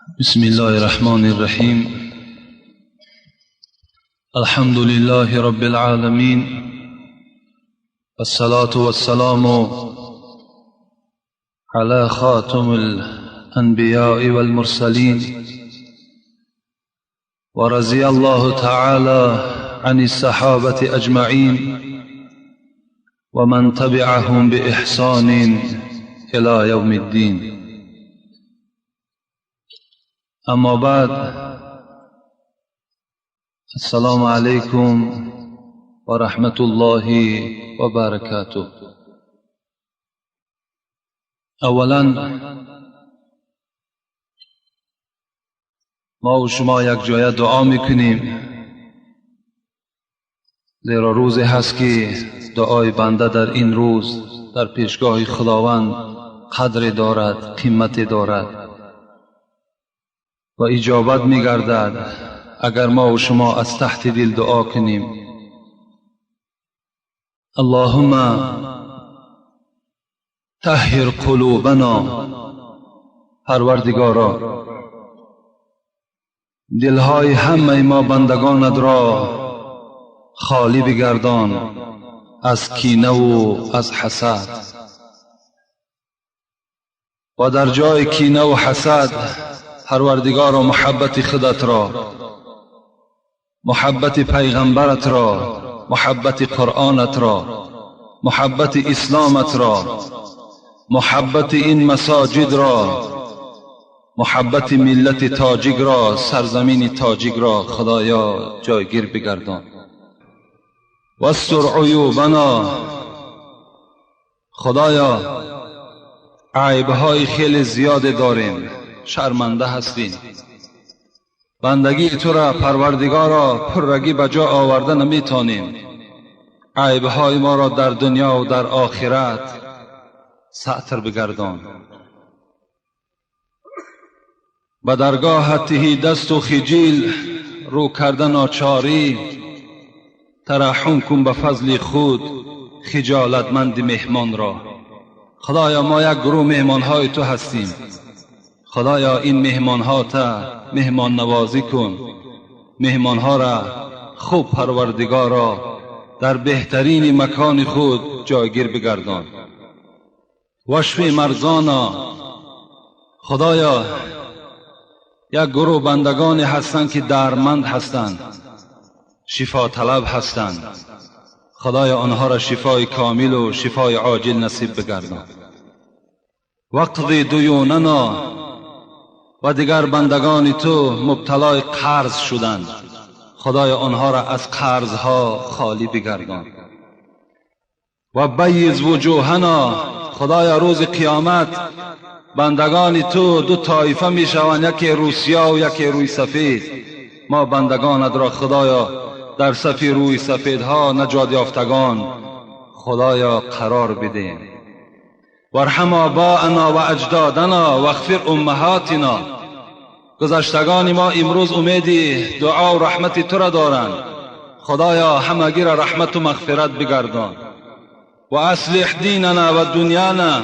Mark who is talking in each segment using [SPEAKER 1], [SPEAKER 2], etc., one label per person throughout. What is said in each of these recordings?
[SPEAKER 1] بسم الله الرحمن الرحيم. الحمد لله رب العالمين، الصلاة والسلام على خاتم الأنبياء والمرسلين، ورضي الله تعالى عن الصحابة أجمعين ومن تبعهم بإحسان إلى يوم الدين. اما بعد، السلام علیکم و رحمت الله و برکاته. اولا ما و شما یک جایه دعا میکنیم، زیرا روزی هست که دعای بنده در این روز در پیشگاه خداوند قدر دارد، قیمت دارد و اجابت میگردد اگر ما و شما از تحت دل دعا کنیم. اللهم طهر قلوبنا. پروردگارا، دلهای همه ما بندگانت را خالی بگردان از کینه و از حسد، و در جای کینه و حسد پروردگارا محبت خودت را، محبت پیغمبرت را، محبت قرآنت را، محبت اسلامت را، محبت این مساجد را، محبت ملت تاجیک را، سرزمین تاجیک را خدایا جایگیر بگردان. واستر عیوبنا. خدایا عیبهای خیلی زیاد داریم، شرمنده هستیم. بندگی تو را پروردگارا پررگی به جا آورده نمیتونیم. عیبهای ما را در دنیا و در آخرت ستر بگردان. به درگاهت تهی دست و خجیل رو کرده ناچاری، ترحم کن به فضل خود خجالتمند مهمان را. خدایا ما یک گروه مهمانهای تو هستیم. خدایا این مهمانها تا مهمان نوازی کن، مهمانها را خوب پروردگارا در بهترین مکان خود جایگیر بگردان. واشفی مرزانا. خدایا یک گروه بندگانی هستند که درمند هستند، شفا طلب هستند. خدایا آنها را شفای کامل و شفای عاجل نصیب بگردان. وقضی دیوننا. و دیگر بندگان تو مبتلای قرض شدند، خدایا آنها را از قرضها خالی بگردان. و بیض وجوهنا. خدایا روز قیامت بندگان تو دو طایفه می شوند، یکی روسیا و یکی روی سفید. ما بندگانت را خدایا در صف روی سفیدها نجات یافتگان خدایا قرار بدیم. وارحم آباءنا و اجدادنا واغفر امهاتنا. گذشتگان ما امروز امیدی دعا و رحمت تو را دارند، خدایا همگی را رحمت و مغفرت بگردان. و اصلح دیننا و دنیانا.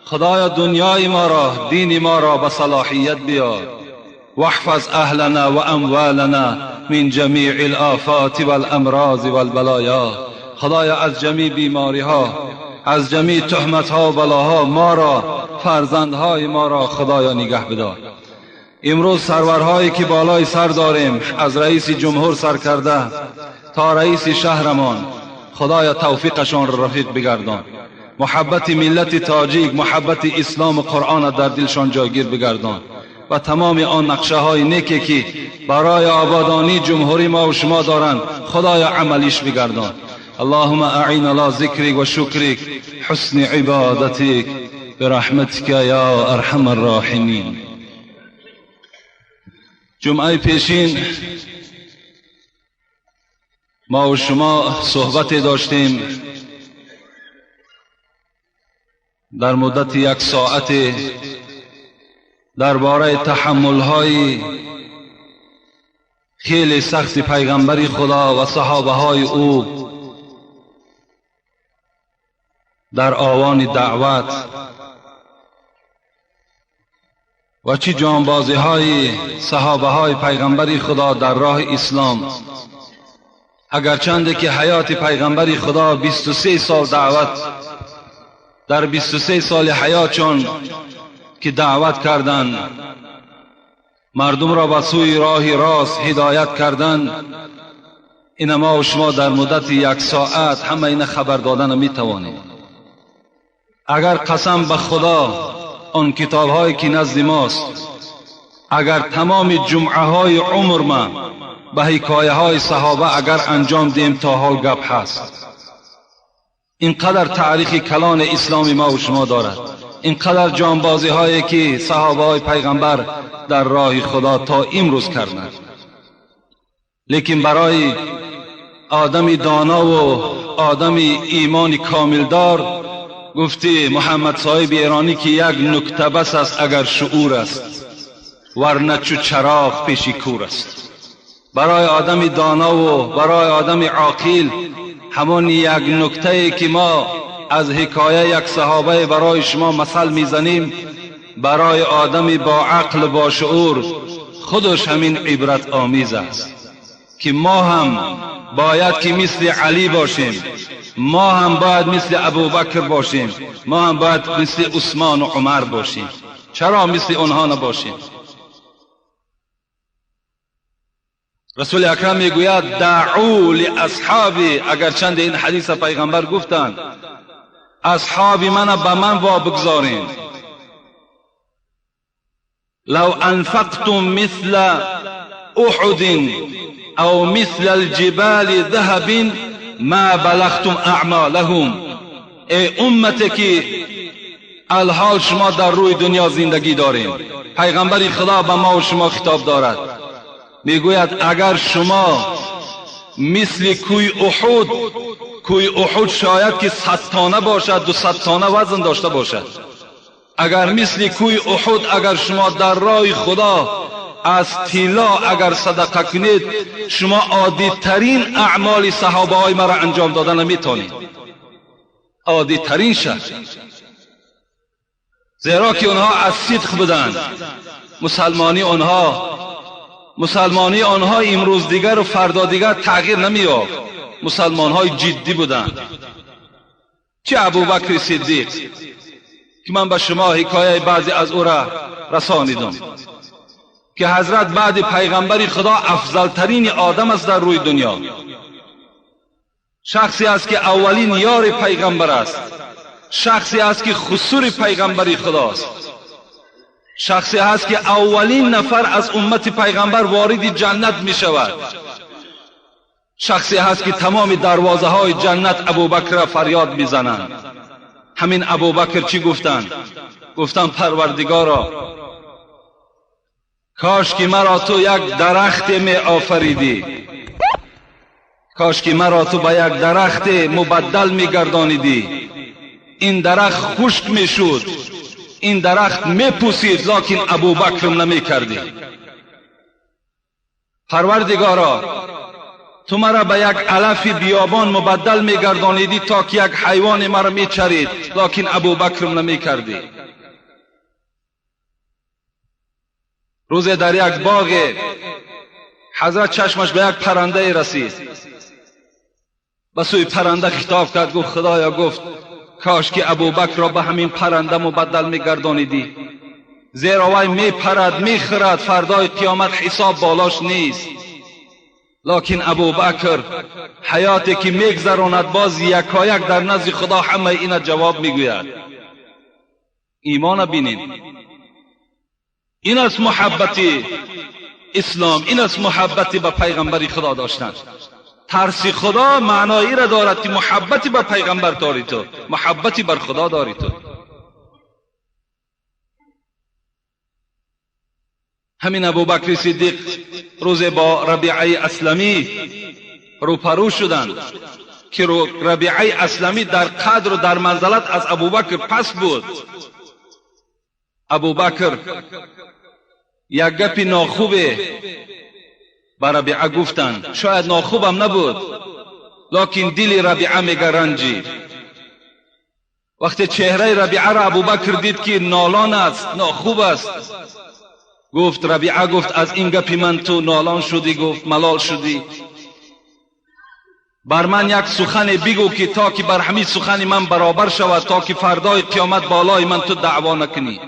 [SPEAKER 1] خدایا دنیای ما را، دین ما را به صلاحیت بیار. واحفظ اهلنا و اموالنا من جمیع الآفات والامراض والبلایا. خدایا از جمیع بیماری ها، از جمیع تهمت ها و بلاها ما را، فرزندهای ما را خدایا نگه بدار. امروز سرورهایی که بالای سر داریم، از رئیس جمهور سر کرده تا رئیس شهرمان، خدایا توفیقشان را رفیق بگردان. محبت ملت تاجیک، محبت اسلام و قرآن در دلشان جایگیر بگردان و تمام آن نقشه های نیکی که برای آبادانی جمهوری ما و شما دارند خدایا عملیش بگردان. اللهم اعین على ذکرک و شکرک حسن عبادتک برحمتک یا ارحم الراحمین. جمعه پیشین ما و شما صحبت داشتیم در مدت یک ساعت درباره تحمل‌های خیلی سخت پیغمبر خدا و صحابه های او در آوان دعوت و چی جانبازی های صحابه های پیغمبر خدا در راه اسلام. اگرچند که حیات پیغمبر خدا 23 سال دعوت، در 23 سال حیاتشان که دعوت کردند، مردم را به سوی راه راست هدایت کردند، این ما و شما در مدت یک ساعت همه این خبر دادن میتوانیم. اگر قسم به خدا آن کتاب هایی که نزد ماست، اگر تمام جمعه های عمر ما به حکایه های صحابه اگر انجام دیم تا حال گپ هست. اینقدر تاریخ کلان اسلام ما و شما دارد، اینقدر جانبازی هایی که صحابه های پیغمبر در راه خدا تا امروز کردند. لیکن برای آدم دانا و آدم ایمان کامل دار، گفتی محمد صاحب ایرانی که یک نکته بس است اگر شعور است، ورنه چو چراغ پیش کور است. برای آدم دانا و برای آدم عاقل همان یک نکته که ما از حکایه یک صحابه برای شما مثل میزنیم، برای آدم با عقل با شعور خودش همین عبرت آمیز است که ما هم باید که مثل علی باشیم، ما هم باید مثل ابوبکر باشیم، ما هم باید مثل عثمان و عمر باشیم. چرا مثل آنها نباشیم؟ رسول اکرم میگوید دعو لاصحابی، اگرچند این حدیث پیغمبر گفتند، اصحاب من به من وا بگذارین. لو انفقتم مثل احد او مثل الجبال ذهب ما بلغتم اعمالهم. ای امت که الحال شما در روی دنیا زندگی داریم، پیغمبر خدا به ما و شما خطاب دارد، میگوید اگر شما مثل کوی احد، کوی احد شاید که 100 تانه باشد، 200 تانه وزن داشته باشد، اگر مثل کوی احد اگر شما در راه خدا از طلا اگر صدقه کنید، شما عادی ترین اعمال صحابه های مرا انجام دادن نمیتونید، عادی ترین شد. زیرا که آنها از صدق بودند. مسلمانی آنها امروز دیگر و فردا دیگر تغییر نمی‌یافت. مسلمان های جدی بودند. چه ابوبکر صدیق که من به شما حکایه بعضی از او را رسانیدم که حضرت بعد پیغمبر خدا افضل ترین آدم است در روی دنیا، شخصی است که اولین یار پیغمبر است، شخصی است که خسور پیغمبر خداست، شخصی است که اولین نفر از امت پیغمبر وارد جنت می شود، شخصی است که تمام دروازه های جنت ابوبکر را فریاد می زنند. همین ابوبکر چی گفتند؟ گفتند پروردگارا کاش که مرا تو یک درخت می آفریدی، کاش که مرا تو به یک درخت مبدل می گردانیدی، این درخت خشک می شد، این درخت می پوسید، لکن ابوبکرم نمی کردی. پروردگارا تو مرا به یک علف بیابان مبدل می گردانیدی تا که یک حیوان مرا می چرید، لکن ابوبکرم نمی کردی. روز در یک باغ حضرت چشمش به یک پرنده رسید، به سوی پرنده خطاب کرد، گفت خدایا، گفت کاش که ابوبکر را به همین پرنده مبدل میگردانیدی، زیرا وی میپرد میخورد، فردای قیامت حساب بالاش نیست. لکن ابوبکر حیاتی که میگذراند باز یکایک در نزد خدا همه اینا جواب میگوید. ایمان بینین، این است محبت اسلام، این است محبت به پیغمبر خدا داشتن. ترس خدا معنایی را دارد که محبتی به پیغمبر داری تو، محبتی بر خدا داری تو. همین ابوبکر صدیق روز با ربیعه اسلمی روپرو شدند که ربیعه اسلمی در قدر و در منزلت از ابوبکر پس بود. ابوبکر یک گپی ناخوبه به ربیعه گفتند، شاید ناخوبم نبود، لکن دل ربیعه میگه رنجید. وقتی چهره ربیعه را ابوبکر دید که نالان است، ناخوب است، گفت ربیعه، گفت از این گپی من تو نالان شدی، گفت ملال شدی، بر من یک سخن بگو که تا که بر همین سخن من برابر شود، تا که فردای قیامت بالای من تو دعوا نکنی.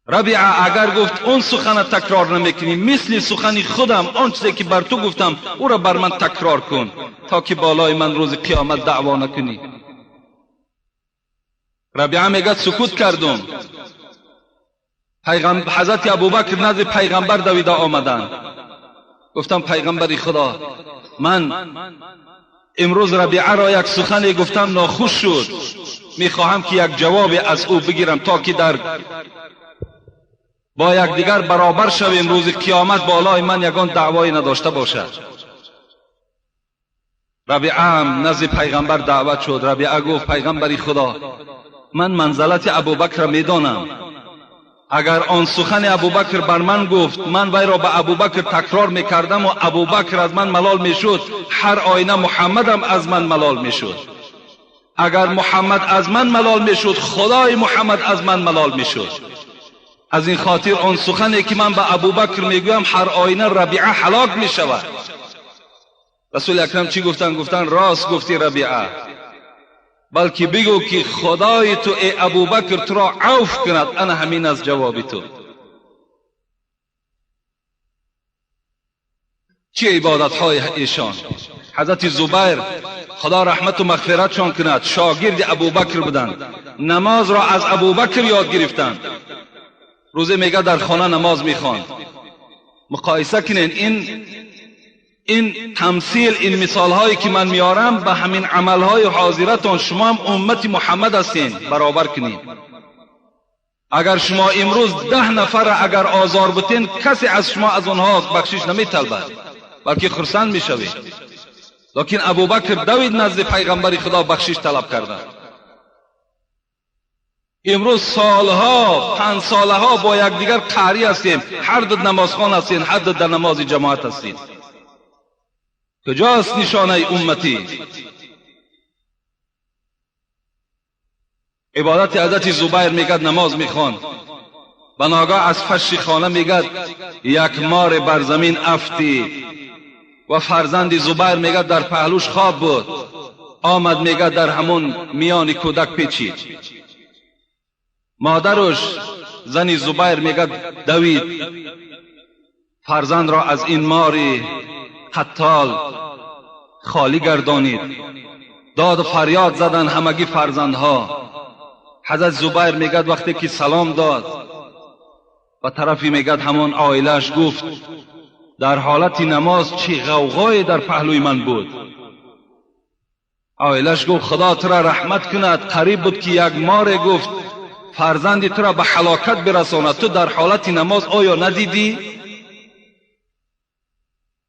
[SPEAKER 1] ربیعه اگر گفت اون سخن تکرار نمیکنی، مثل سخن خودم آن چیزی که بر تو گفتم او را بر من تکرار کن تا که بالای من روز قیامت دعوا نکنی. ربیعه میگه سکوت کردم. حضرت ابوبکر نزد پیغمبر دویده آمدند. گفتم پیغمبر خدا، من امروز ربیعه را یک سخنی گفتم ناخوش شد، میخواهم که یک جواب از او بگیرم تا که در با یکدیگر برابر شویم، روز قیامت بالای من یگان دعوایی نداشته باشد. ربیعه هم نزد پیغمبر دعوت شد. ربیعه گفت پیغمبر خدا، من منزلت ابوبکر را میدانم، اگر آن سخن ابوبکر بر من گفت، من وی را به ابوبکر تکرار میکردم و ابوبکر از من ملال میشد، هر آینه محمدم از من ملال میشد. اگر محمد از من ملال میشد، خدای محمد از من ملال میشد. از این خاطر آن سخنی که من به ابوبکر میگویم، هر آینه ربیعه هلاک میشود. رسول اکرم چی گفتن؟ گفتن راست گفتی ربیعه، بلکه بگو که خدای تو ای ابوبکر تو را عفو کند. انا همین از جواب تو. چه عبادت های ایشان. حضرت زبیر خدا رحمت و مغفرتشان کند، شاگرد ابوبکر بودند، نماز را از ابوبکر یاد گرفتند. روزه میگه در خانه نماز میخواند. مقایسه کنین این تمثیل، این مثال هایی که من میارم به همین عمل های حاضرتان، شما هم امت محمد هستین، برابر کنین. اگر شما امروز 10 نفر اگر آزار بتین، کسی از شما از آنها بخشش نمیطلبد، بلکه خرسند میشوید. لیکن ابوبکر دوید نزد پیغمبر خدا بخشش طلب کردند. امروز سالها، 5 سالها با یکدیگر قهری هستیم، هر دو نمازخوان هستین، هر دو در نماز جماعت هستین. کجاست نشانه امتی؟ عبادت حضرت زبیر میگد نماز میخوان، بناگاه از فش خانه میگد یک مار بر زمین افتید و فرزند زبیر میگد در پهلوش خواب بود، آمد میگد در همون میان کودک پیچید. مادرش زن زبیر میگد دوید فرزند را از این ماری قتال خالی گردانید. داد و فریاد زدن همگی فرزندها. حضرت زبیر میگد وقتی که سلام داد و طرفی میگد همان عائله‌اش گفت در حالت نماز چی غوغای در پهلوی من بود. عائله‌اش گفت خدا تو را رحمت کند، قریب بود که یک مار گفت فرزندی تو را به هلاکت برساند، تو در حالت نماز آیا ندیدی؟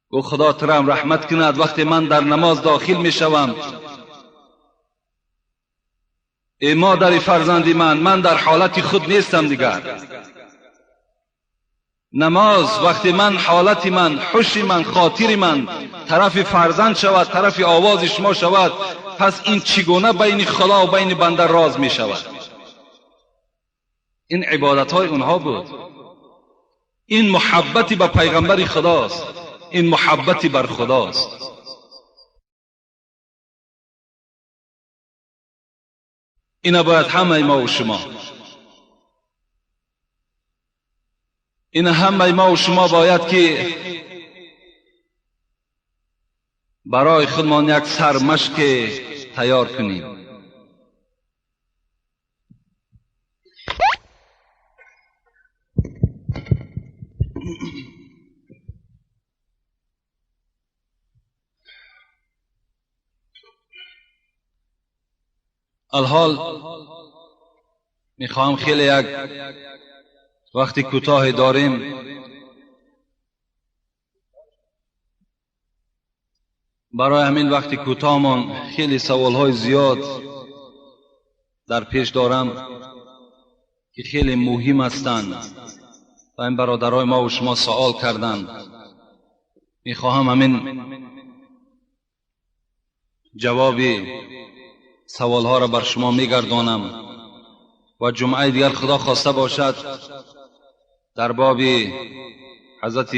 [SPEAKER 1] گفت خدا تو را رحمت کند، وقتی من در نماز داخل میشوم ای مادر فرزندی من در حالت خود نیستم دیگر. نماز وقتی من حالت من، حش من، خاطر من طرف فرزند شود، طرف آواز شما شود، پس این چگونه بین خدا و بین بنده راز می شود؟ این عبادت های اونها بود. این محبتی به پیغمبر خداست، این محبتی بر خداست. اینا باید همه ما و شما، این همه ما و شما باید که برای خودمان یک سرمشق تیار کنیم. الحال میخواهم خیلی یک وقتی کوتاه داریم، برای همین وقتی کوتاهمان خیلی سوالهای زیاد در پیش دارم که خیلی مهم هستند و این برادرای ما و شما سوال کردند. میخواهم همین جوابی سوالها را بر شما میگردانم و جمعه دیگر خدا خواسته باشد در باب حضرت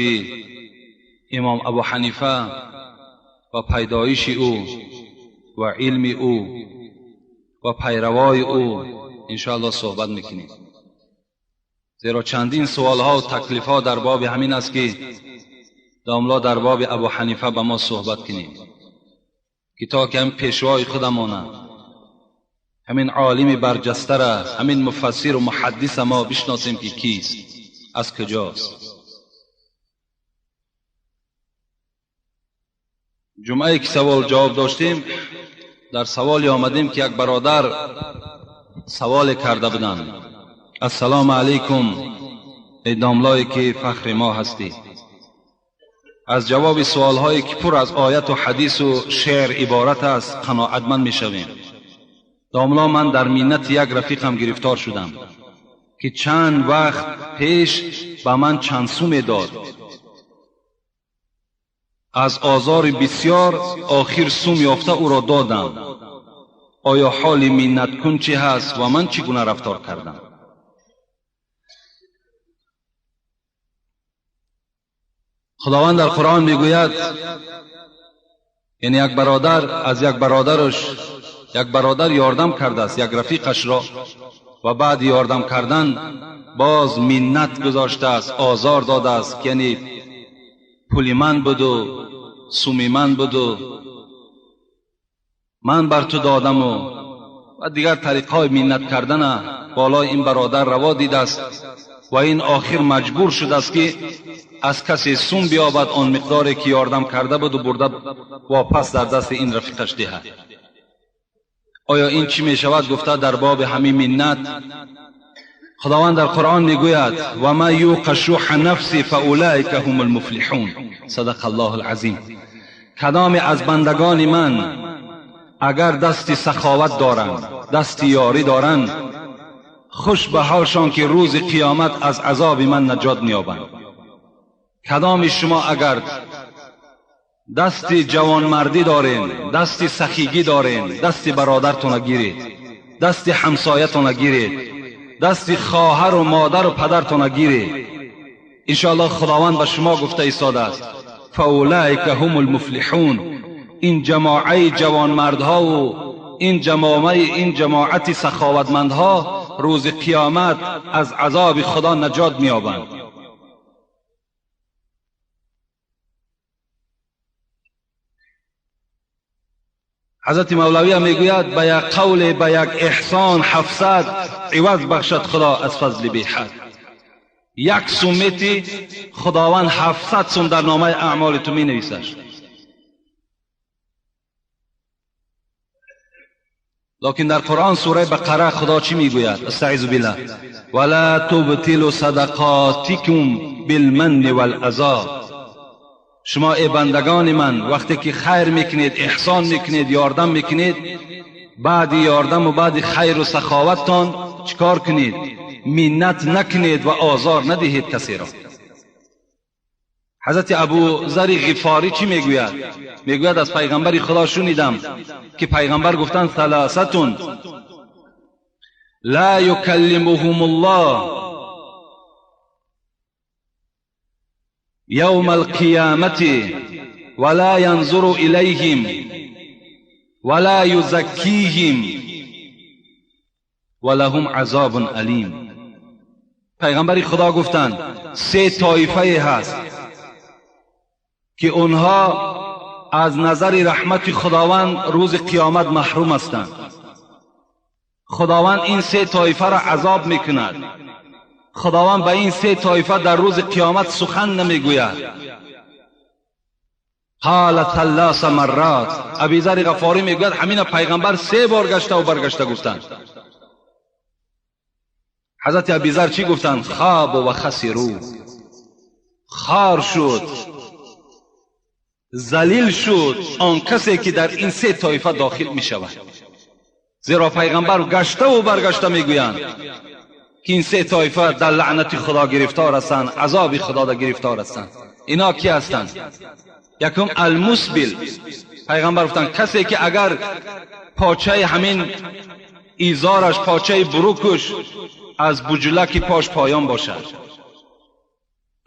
[SPEAKER 1] امام ابو حنیفه و پیدایش او و علم او و پیروای او انشاءالله صحبت میکنیم. زیرا چندین سوالها و تکلیفها در باب همین است که داملا در باب ابو حنیفه به ما صحبت کنیم که تا که هم پیشوای خودمانه، همین عالم برجسته را، همین مفسر و محدث ما بشناسیم که کیست، از کجاست. جمعه که سوال جواب داشتیم در سوالی آمدیم که یک برادر سوال کرده بودند: السلام علیکم ای داملایی که فخر ما هستی، از جواب سوالهایی که پر از آیت و حدیث و شعر عبارت است قناعتمند میشویم. داملا من در منت یک رفیقم گرفتار شدم که چند وقت پیش به من چند سومی داد. از آزار بسیار آخر سوم یافته او را دادم. آیا حال منت کن چه هست و من چگونه رفتار کردم؟ خداوند در قرآن میگوید، یعنی یک برادر از یک برادرش، یک برادر یاردم کرده است یک رفیقش را و بعد یاردم کردن باز منت گذاشته است، آزار داده است، یعنی پولی من بود و سومی من بود و من بر تو دادم و دیگر طریقهای منت کردن بالای این برادر روا دیده است و این آخر مجبور شده است که از کسی سوم بیابد آن مقداری که یاردم کرده بود و برده واپس در دست این رفیقش دهد. آیا این چی می شود؟ گفته در باب همین منت خداوند در قرآن میگوید: و ما یوق شح نفسی فاولئک هم المفلحون. صدق الله العظیم. کدام از بندگان من اگر دست سخاوت دارند، دست یاری دارند، خوش به حالشان که روز قیامت از عذاب من نجات می‌یابند. کدام شما اگر دست جوانمردی دارین، دست سخیگی دارین، دست برادرتون گیرید، دست همسایتون گیرید، دست خواهر و مادر و پدرتون گیرید، انشاءالله خداوند به شما گفته ایستاده است: فاولئک هم المفلحون. این جماعه جوانمردها و این جماعت سخاوتمندها روز قیامت از عذاب خدا نجات می‌یابند. حضرت مولوی هم میگوید: به یک قول، به یک احسان 700 عوض بخشد خدا از فضل بی حد. یک سومتی خداوند 700 سوم در نامه اعمال تو می نویسد. لکن در قرآن سوره بقره خدا چی میگوید؟ استعیذ بالله: ولا تبطلوا صدقاتکم بالمن والاذى. شما ای بندگان من وقتی که خیر میکنید، احسان میکنید، یاردم میکنید، بعد یاردم و بعد خیر و سخاوتتان چیکار کنید؟ منت نکنید و آزار ندهید کسی را. حضرت ابو ذر غفاری چی میگوید؟ میگوید از پیغمبر خدا شنیدم که پیغمبر گفتند: ثلاثه لا یکلمهم الله یوم القیامة ولا ینظر الیهم ولا یزکیهم ولهم عذاب الیم. پیغمبر خدا گفتند سه طایفه هست که اونها از نظر رحمت خداوند روز قیامت محروم هستند. خداوند این سه طایفه را عذاب میکند. خداوند به این سه طایفه در روز قیامت سخن نمیگوید. قال ثلاث مرات. ابی ذر غفاری میگوید همین پیغمبر 3 بار گشته و برگشته گفتند. حضرت ابی ذر چی گفتند؟ خواب و خسرو، خار شد، ذلیل شد آن کسی که در این سه طایفه داخل می شود. زیرا پیغمبر گشته و برگشته میگویند که این سه طایفه در لعنت خدا گرفتار هستند، عذاب خدا در گرفتار هستند. اینا کی هستند؟ یکم المسبل. پیغمبر گفتند کسی که اگر پاچه همین ایزارش، پاچه بروکش از بجولک پاش پایان باشد،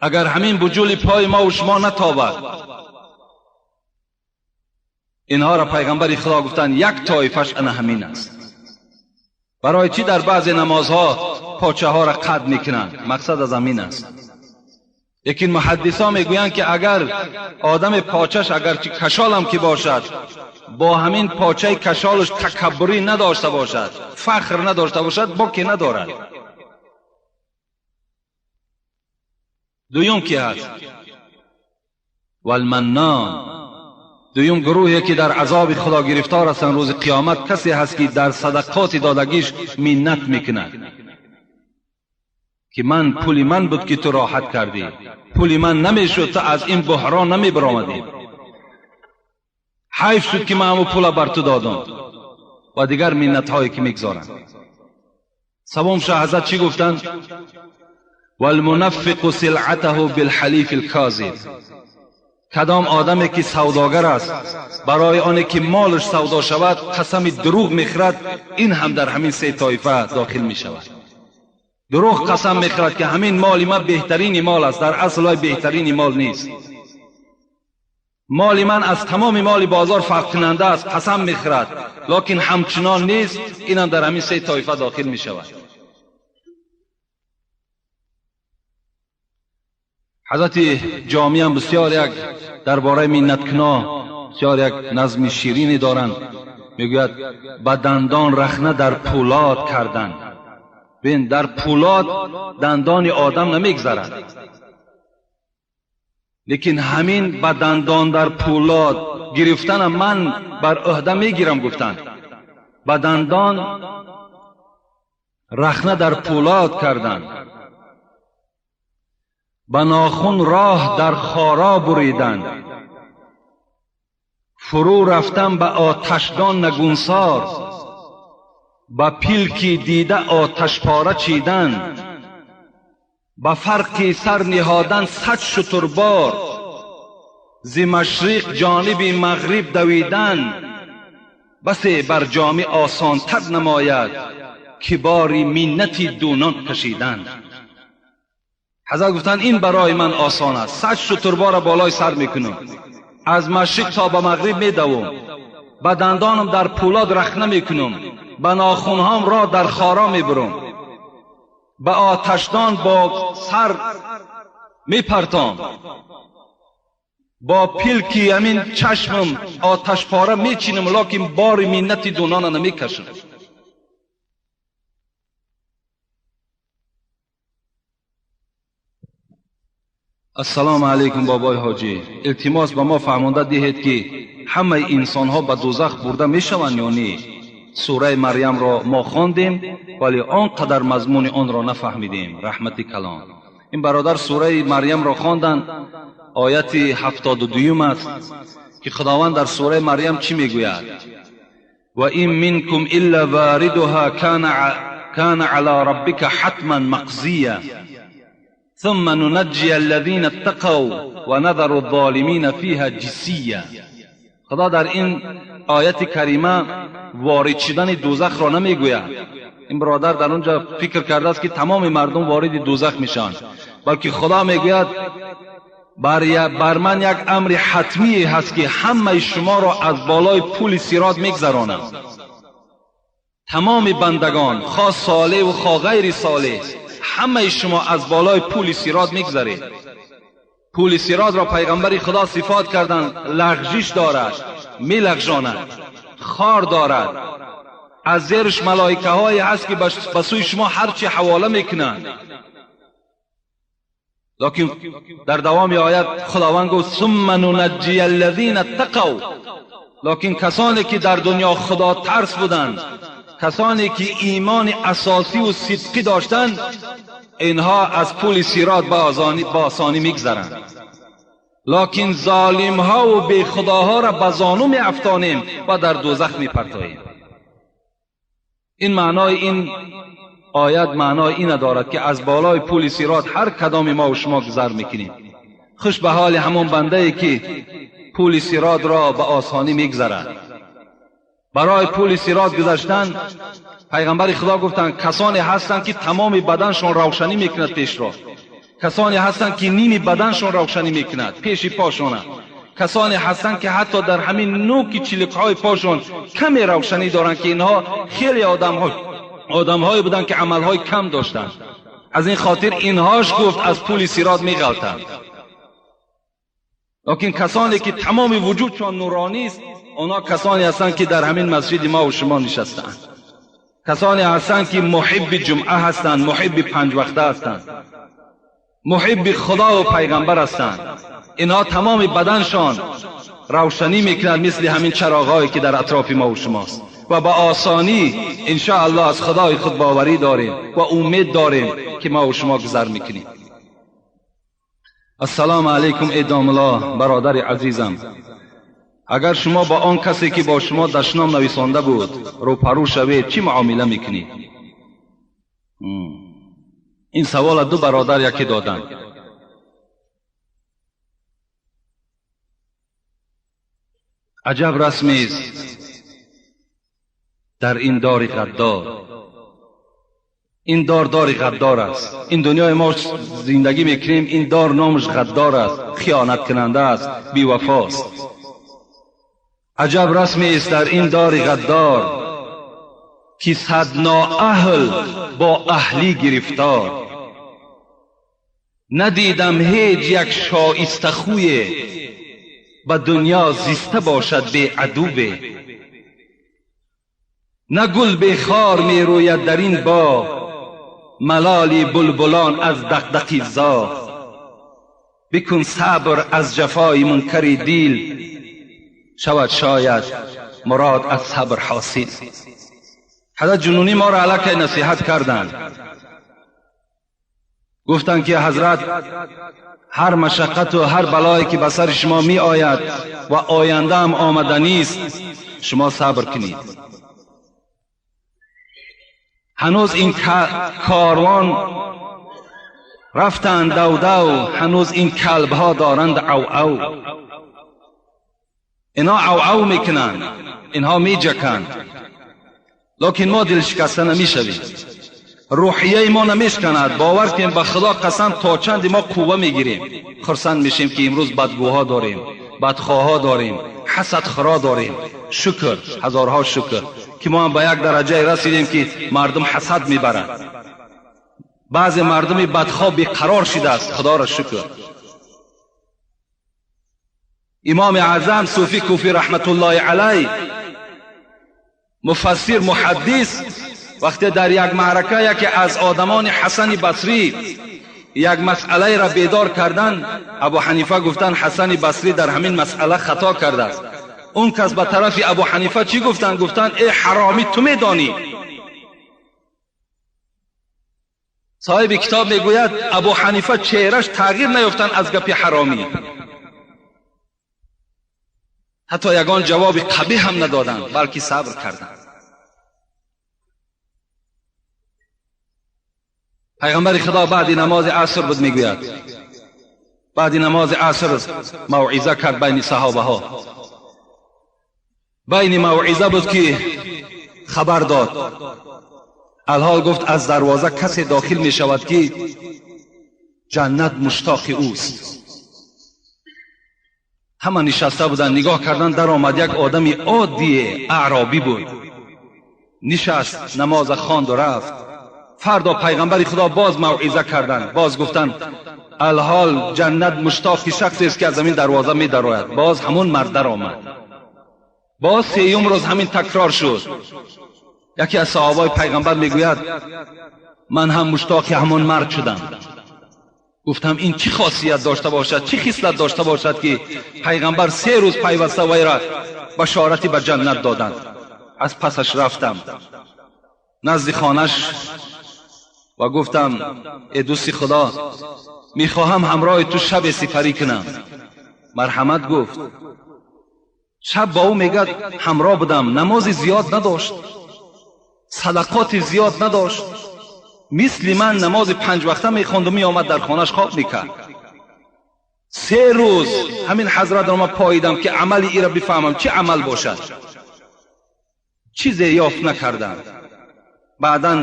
[SPEAKER 1] اگر همین بجول پای ما و شما نتابد، اینها را پیغمبر خدا گفتند یک طایفش انا همین است. برای چی در بعضی نمازها پاچه ها را قد میکنند؟ مقصد از همین است. لیکن محدثا میگویند که اگر آدم پاچش اگرچه کشال هم که باشد، با همین پاچه کشالش تکبری نداشته باشد، فخر نداشته باشد، باکی ندارد. دویم کی هست؟ والمنان. دویم گروهی که در عذاب خدا گرفتار هستند روز قیامت، کسی هست که در صدقات دادگیش منت میکند که من پول من بود که تو راحت کردی، پول من نمیشد تو از این بحران نمی برآمدی، حیف شد که من همون پول بر تو دادم، و دیگر منت هایی که میگذارند. سوم شه حضرت چی گفتند؟ والمنفق سلعته بالحلیف الکاذب. کدام آدمی که سوداگر است برای آنی که مالش سودا شود قسم دروغ میخورد، این هم در همین سه طایفه داخل میشود. دروغ قسم میخورد که همین مال من بهترین مال است، در اصل بهترین مال نیست، مال من از تمام مال بازار فرق کننده است، قسم میخورد لکن همچنان نیست، این هم در همین سه طایفه داخل میشود. حضرت جامی هم بسیار یک درباره منتکنا بسیار یک نظم شیرینی دارند. میگوید به دندان رخنه در پولاد کردن. ببین در پولاد دندان آدم نمیگذرد، لیکن همین به دندان در پولاد گرفتن من بر عهده میگیرم. گفتن به دندان رخنه در پولاد کردن، به ناخن راه در خارا بریدن، فرو رفتن به آتشدان نگونسار، به پیلکی دیده آتش پاره چیدن، به فرقی سر نهادن 100 شتربار، ز مشرق جانب مغرب دویدن، بسی بر جامه آسانتر نماید که باری منتی دونان کشیدن. حضرت گفتند این برای من آسان است، 100 شتربار بالای سر میکنم، از مشرق تا به مغرب میدوم، به دندانم در پولاد رخنه میکنم، به ناخنهام را در خارا میبرم، به آتشدان با سر میپرتام، با پیلکی همین چشمم آتش پاره میچینم، لکن بار منت دونان نمیکشم. السلام علیکم بابای حاجی، التماس به ما فهمانده دهید که همه انسان ها به دوزخ برده میشوند یا نه؟ سوره مریم را ما خواندیم ولی آنقدر مضمون آن را نفهمیدیم. رحمت کلام. این برادر سوره مریم را خواندند، آیت 72 است که خداوند در سوره مریم چی میگوید؟ و این منکم الا واردها کان علی ربک حتما مقضیا ثم ننجی الذین اتقوا و نذر الظالمین فیها جثیا. خدا در این آیت کریمه وارد شدن دوزخ را نمیگوید. این برادر در اونجا فکر کرده است که تمام مردم وارد دوزخ میشن، بلکه خدا میگوید بر من یک امر حتمی هست که همه شما را از بالای پول صراط میگذرانم. تمام بندگان، خواه صالح و خواه غیر صالح، همه شما از بالای پول صراط میگذرید. پول صراط را پیغمبر خدا صفات کردند، لغزش دارد، میلغزاند، خار دارد، از زیرش ملائکه های هست که به سوی شما هرچی حواله میکنند. لکن در دوام آیت خداوند گفت ثم ننجی الذین اتقوا. لکن کسانی که در دنیا خدا ترس بودند، کسانی که ایمان اساسی و صدقی داشتند، اینها از پول صراط با آسانی میگذرند. لکن ظالم ها و بی خداها را به زانو می افتانیم و در دوزخ می پرتاییم. این معنای این آیت معنای این دارد که از بالای پول صراط هر کدام ما و شما گذر میکنیم. Хуш ба ҳоли ҳамон бандае ки пули сирот ро ба осонӣ мегзарад. Барои пули сирот гузаштан пайғамбари Худо гуфтанд, касоне ҳастанд ки тамоми баданшон равшанӣ мекунад пешро, касоне ҳастанд ки ними баданшон равшанӣ мекунад пеши пошона, касоне ҳастанд ки ҳатто дар ҳамин нӯки чиликҳои пошон каме равшанӣ доранд, ки инҳо хеле одамҳое буданд ки амалҳои кам доштанд. Аз ин хотир инҳош гуфт аз пули сирот меғалтанд. Лекин касоне ки тамоми вуҷудшон нуронист, онҳо касоне ҳастанд ки дар ҳамин масҷиди мо ва шумо нишастаанд, касоне ҳастанд ки муҳибби ҷумъа ҳастанд, муҳибби панҷвақта ҳастанд, муҳибби Худо ва пайғамбар ҳастанд. Инҳо тамоми баданшон равшанӣ мекунад, мисли ҳамин чароғҳое ки дар атрофи мо ва шумост. Ва ба осонӣ иншоаллоҳ аз Худои худ боварӣ дорем ва умед дорем ки мо ва шумо гузар мекунем. Ассалому алайкум эй домулло, бародари азизам. Агар шумо ба он касе ки бо шумо дашном нависонда буд рӯпарӯ шавед, чӣ муомила мекунед? Ин савола ду бародар яке доданд. Аҷаб расмест дар ин дори ғаддор. Ин дор дори ғаддор аст. Ин дунёи мо зиндагӣ мекунем, ин дор номаш ғаддор аст, хиёнаткунанда аст, бевафост. Аҷаб расмест дар ин дори ғаддор, ки сад ноаҳл бо аҳлӣ гирифтор. Надидам ҳеҷ як шоистахӯе ба дунё зиста бошад беадуве. На гул бехор мерӯяд дар ин боғ, малоли булбулон аз дақдақи зоғ. Бикун сабр аз ҷафои мункари дил, шавад шояд мурод аз сабр ҳосил. Ҳазрат Ҷунунӣ моро аллакай насиҳат карданд, гуфтанд ки ҳазрат ҳар машаққату ҳар балое ки ба сари шумо меояд ва оянда ҳам омаданист, шумо сабр кунед. Ҳанӯз ин корвон рафтанд давдав, ҳанӯз ин калбҳо доранд ав-ав. Инҳо ав-ав мекунанд, инҳо меҷаканд, лекин мо дилшикаста намешавем. Рӯҳияи мо намешканад. Бовар кунем, ба Худо қасам, то чанде мо қувва мегирем, хурсанд мешем ки имрӯз бадгӯҳо дорем, бадхоҳҳо дорем, ҳасадхӯро дорем. Шукр, ҳазорҳо шукр ки мо ҳам ба як дараҷае расидем ки мардум ҳасад мебарад. Баъзе мардуми бадхоҳ беқарор шидааст, Худоро шукр. Имоми Аъзам Суфӣ Куфӣ раҳматуллоҳи алайҳ, муфассир, муҳаддис, вақте дар як маърака яке аз одамони Ҳасани Басрӣ як масъалаеро бедор карданд, Абу Ҳанифа гуфтанд Ҳасани Басрӣ дар ҳамин масъала хато кардааст. Он кас ба тарафи Абу Ҳанифа чӣ гуфтанд? Гуфтанд эй ҳаромӣ, ту медонӣ. Соҳиби китоб мегӯяд Абу Ҳанифа чеҳраш тағйир наёфтанд аз гапи ҳаромӣ, ҳатто ягон ҷавоби қабиҳ ҳам надоданд, балки сабр карданд. Пайғамбари Худо баъди намози аср буд, мегӯяд баъди намози аср мавъиза кард байни саҳобаҳо. Байни мавъиза буд ки хабар дод. Алҳол гуфт аз дарвоза касе дохил мешавад ки ҷаннат муштоқи ӯст. Ҳама нишаста буданд, нигоҳ карданд, даромад як одами оддие, аъробӣ буд. Нишаст, намоза хонду рафт. Фардо пайғамбари Худо боз мавъиза карданд, боз гуфтанд алҳол ҷаннат муштоқи шахсест ки аз ҳамин дарвоза медарояд. Боз ҳамон мард даромад. Боз сеюм рӯз ҳамин такрор шуд. Яке аз саҳобаи пайғамбар мегӯяд ман ҳам муштоқи ҳамон мард шудам. Гуфтам ин чӣ хосият дошта бошад, чӣ хислат дошта бошад ки пайғамбар се рӯз пайваста вайра башорати ба ҷаннат доданд. Аз пасаш рафтам назди хонаш ва гуфтам эй дӯсти Худо, мехоҳам ҳамроҳи ту шабе сипарӣ кунам. Марҳамат гуфт. Шаб бо ӯ мегӯяд ҳамроҳ будам, намози зиёд надошт, садақоти зиёд надошт, мисли ман намози панҷвақта мехонду меомад дар хонаш хоб мекард. 3 рӯз ҳамин ҳазратро ман поидам ки амали иро бифаҳмам, чӣ амал бошад. Чизе ёфт накардам. Баъдан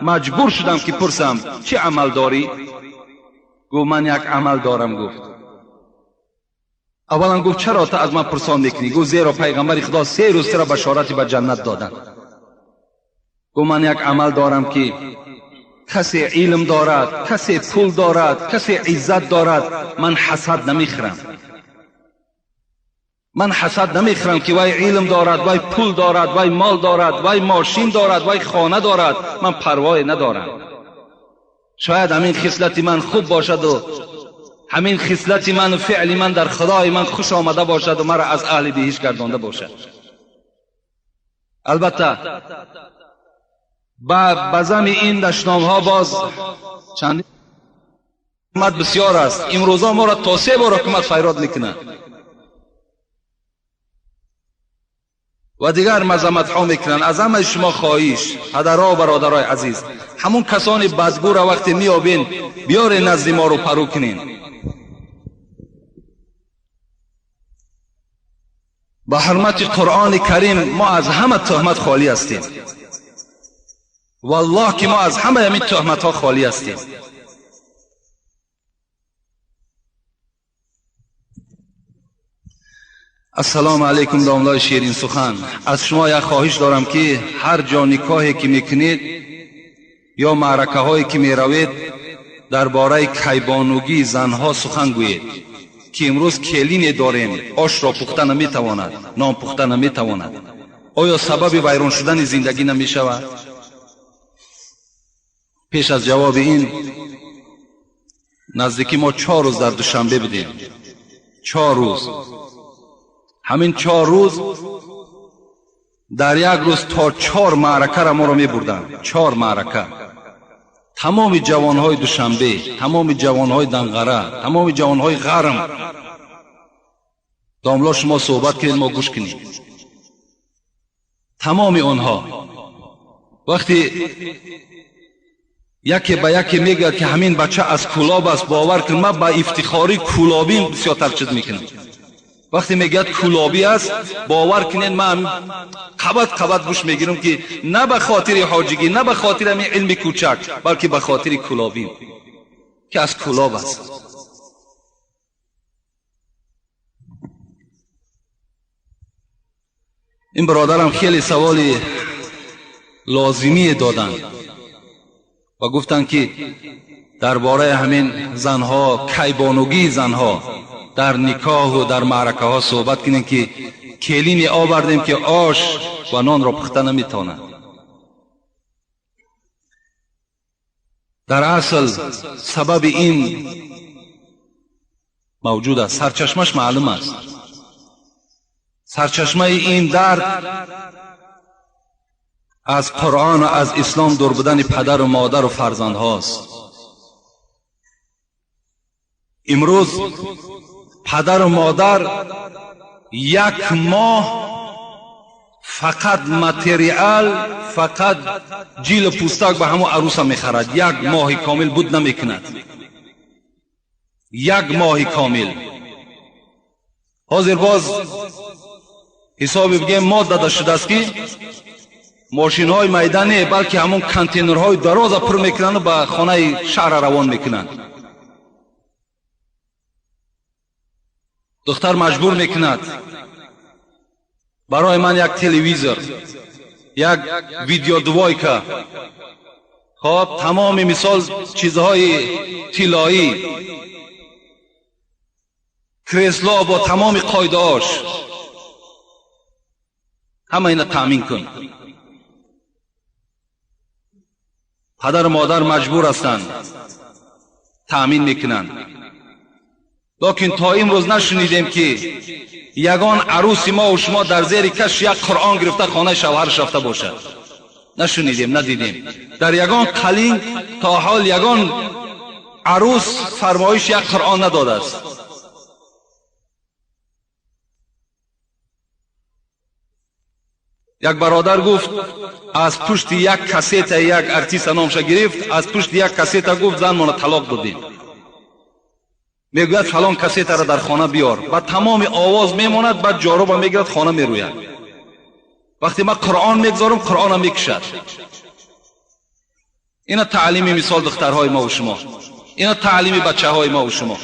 [SPEAKER 1] маҷбур шудам ки пурсам, чӣ амал дорӣ? Гуфт, ман як амал дорам. Гуфт, аввалан гуфт, чаро ту аз ман пурсон мекунӣ? Гуфт, зеро пайғамбари Худо 3 рӯз туро башорати ба ҷаннат доданд. Гуфт, ман як амал дорам ки касе илм дорад, касе пул дорад, касе иззат дорад, ман ҳасад намехӯрам. Ман ҳасад намехӯрам ки вай илм дорад, вай пул дорад, вай мол дорад, вай мошин дорад, вай хона дорад, ман парвое надорам. Шояд ҳамин хислати ман хуб бошаду ҳамин хислати ману феъли ман дар Худои ман хуш омада бошаду маро аз аҳли биҳишт гардонда бошад. Албатта ба зами ин дашномҳо боз чанд ҳукумат бисёр аст. Имрӯза моро то 3 бор ҳукумат файрод мекунад ва дигар мазаматҳо мекунанд. Аз ҳамаи шумо хоҳиш, падарҳо ва бародарои азиз, ҳамун касони бадгӯра вақте меёбен, биёре назди моро парӯ кунен. Ба ҳурмати Қуръони Карим мо аз ҳама туҳмат холӣ ҳастем. Валлоҳ ки мо аз ҳамаи ҳамин туҳматҳо холӣ ҳастем. Ассалому алайкум, домлои ширин сухан. Аз шумо як хоҳиш дорам ки ҳар ҷо никоҳе ки мекунед ё маъракаҳое ки меравед, дар бораи кайбонугии занҳо сухан гӯед, ки имрӯз келине дорем, ошро пухта наметавонад, нон пухта наметавонад. Оё сабаби вайрон шудани зиндагӣ намешавад? Пеш аз ҷавоби ин, наздики мо 4 рӯз дар Душанбе будем. 4 рӯз. Ҳамин 4 рӯз дар як рӯз то 4 маъракаро моро мебурданд. 4 маърака. Тамоми ҷавонҳои Душанбе, тамоми ҷавонҳои Данғара, тамоми ҷавонҳои Ғарм. Домло, шумо суҳбат кунед, мо гӯш кунем. Тамоми онҳо вақте яке ба яке мегӯяд ки ҳамин бача аз Кӯлоб аст, бовар кун, ман ба ифтихори кӯлобим бисёртар чиз мекунам. Вақте мегӯяд кӯлобӣ аст, бовар кунед, ман қабат қабат гӯш мегирам ки на ба хотири ҳоҷигӣ, на ба хотири ҳамин илми кӯчак, балки ба хотири кӯлобим ки аз Кӯлоб аст. Ин бародарам хеле саволи лозимие доданд ва гуфтанд ки дар бораи ҳамин занҳо, кайбонугии занҳо дар никоҳу дар маъракаҳо суҳбат кунем, ки келине овардем ки ош ва нонро пухта наметавонад. Дар асл сабаби ин мавҷуд аст, сарчашмаш маълум аст. Сарчашмаи ин дард аз Қуръон ва аз ислом дур будани падару модару фарзандҳост. Имрӯз падару модар як моҳ фақат материал, фақат ҷилу пӯстак ба ҳамон арӯса мехарад. Як моҳи комил буд намекунад. Як моҳи комил. Ҳозир боз ҳисоби бигем мод дада шудааст ки мошинҳои майда не, балки ҳамон контейнерҳои дароза пур мекунанду ба хонаи шаҳра равон мекунанд. Духтар маҷбур мекунад, барои ман як телевизор, як видеодвойка, хоб, тамоми мисол чизҳои тиллоӣ, кресло бо тамоми қоидаош, ҳама ина таъмин кун. Падару модар маҷбур ҳастанд, таъмин мекунанд. Лекин то имрӯз нашунидем ки ягон арӯси мо ва шумо дар зери каш як Қуръон гирифта хонаи шавҳараш рафта бошад. Нашунидем, надидем. Дар ягон қалин то ҳол ягон арӯс фармоиш як Қуръон надодааст. Як бародар гуфт, аз пушти як кассета як артиста номша гирифт, аз пушти як кассета гуфт, занмона талоқ додем. Мегӯяд фалон кассетаро дар хона биёр, ба тамоми овоз мемонад, баъд ҷоруба мегирад, хона мерӯяд. Вақте ман Қуръон мегузорам, Қуръонам мекушад. Ина таълими мисол духтарҳои мо ва шумо, ина таълими бачаҳои мо ва шумо.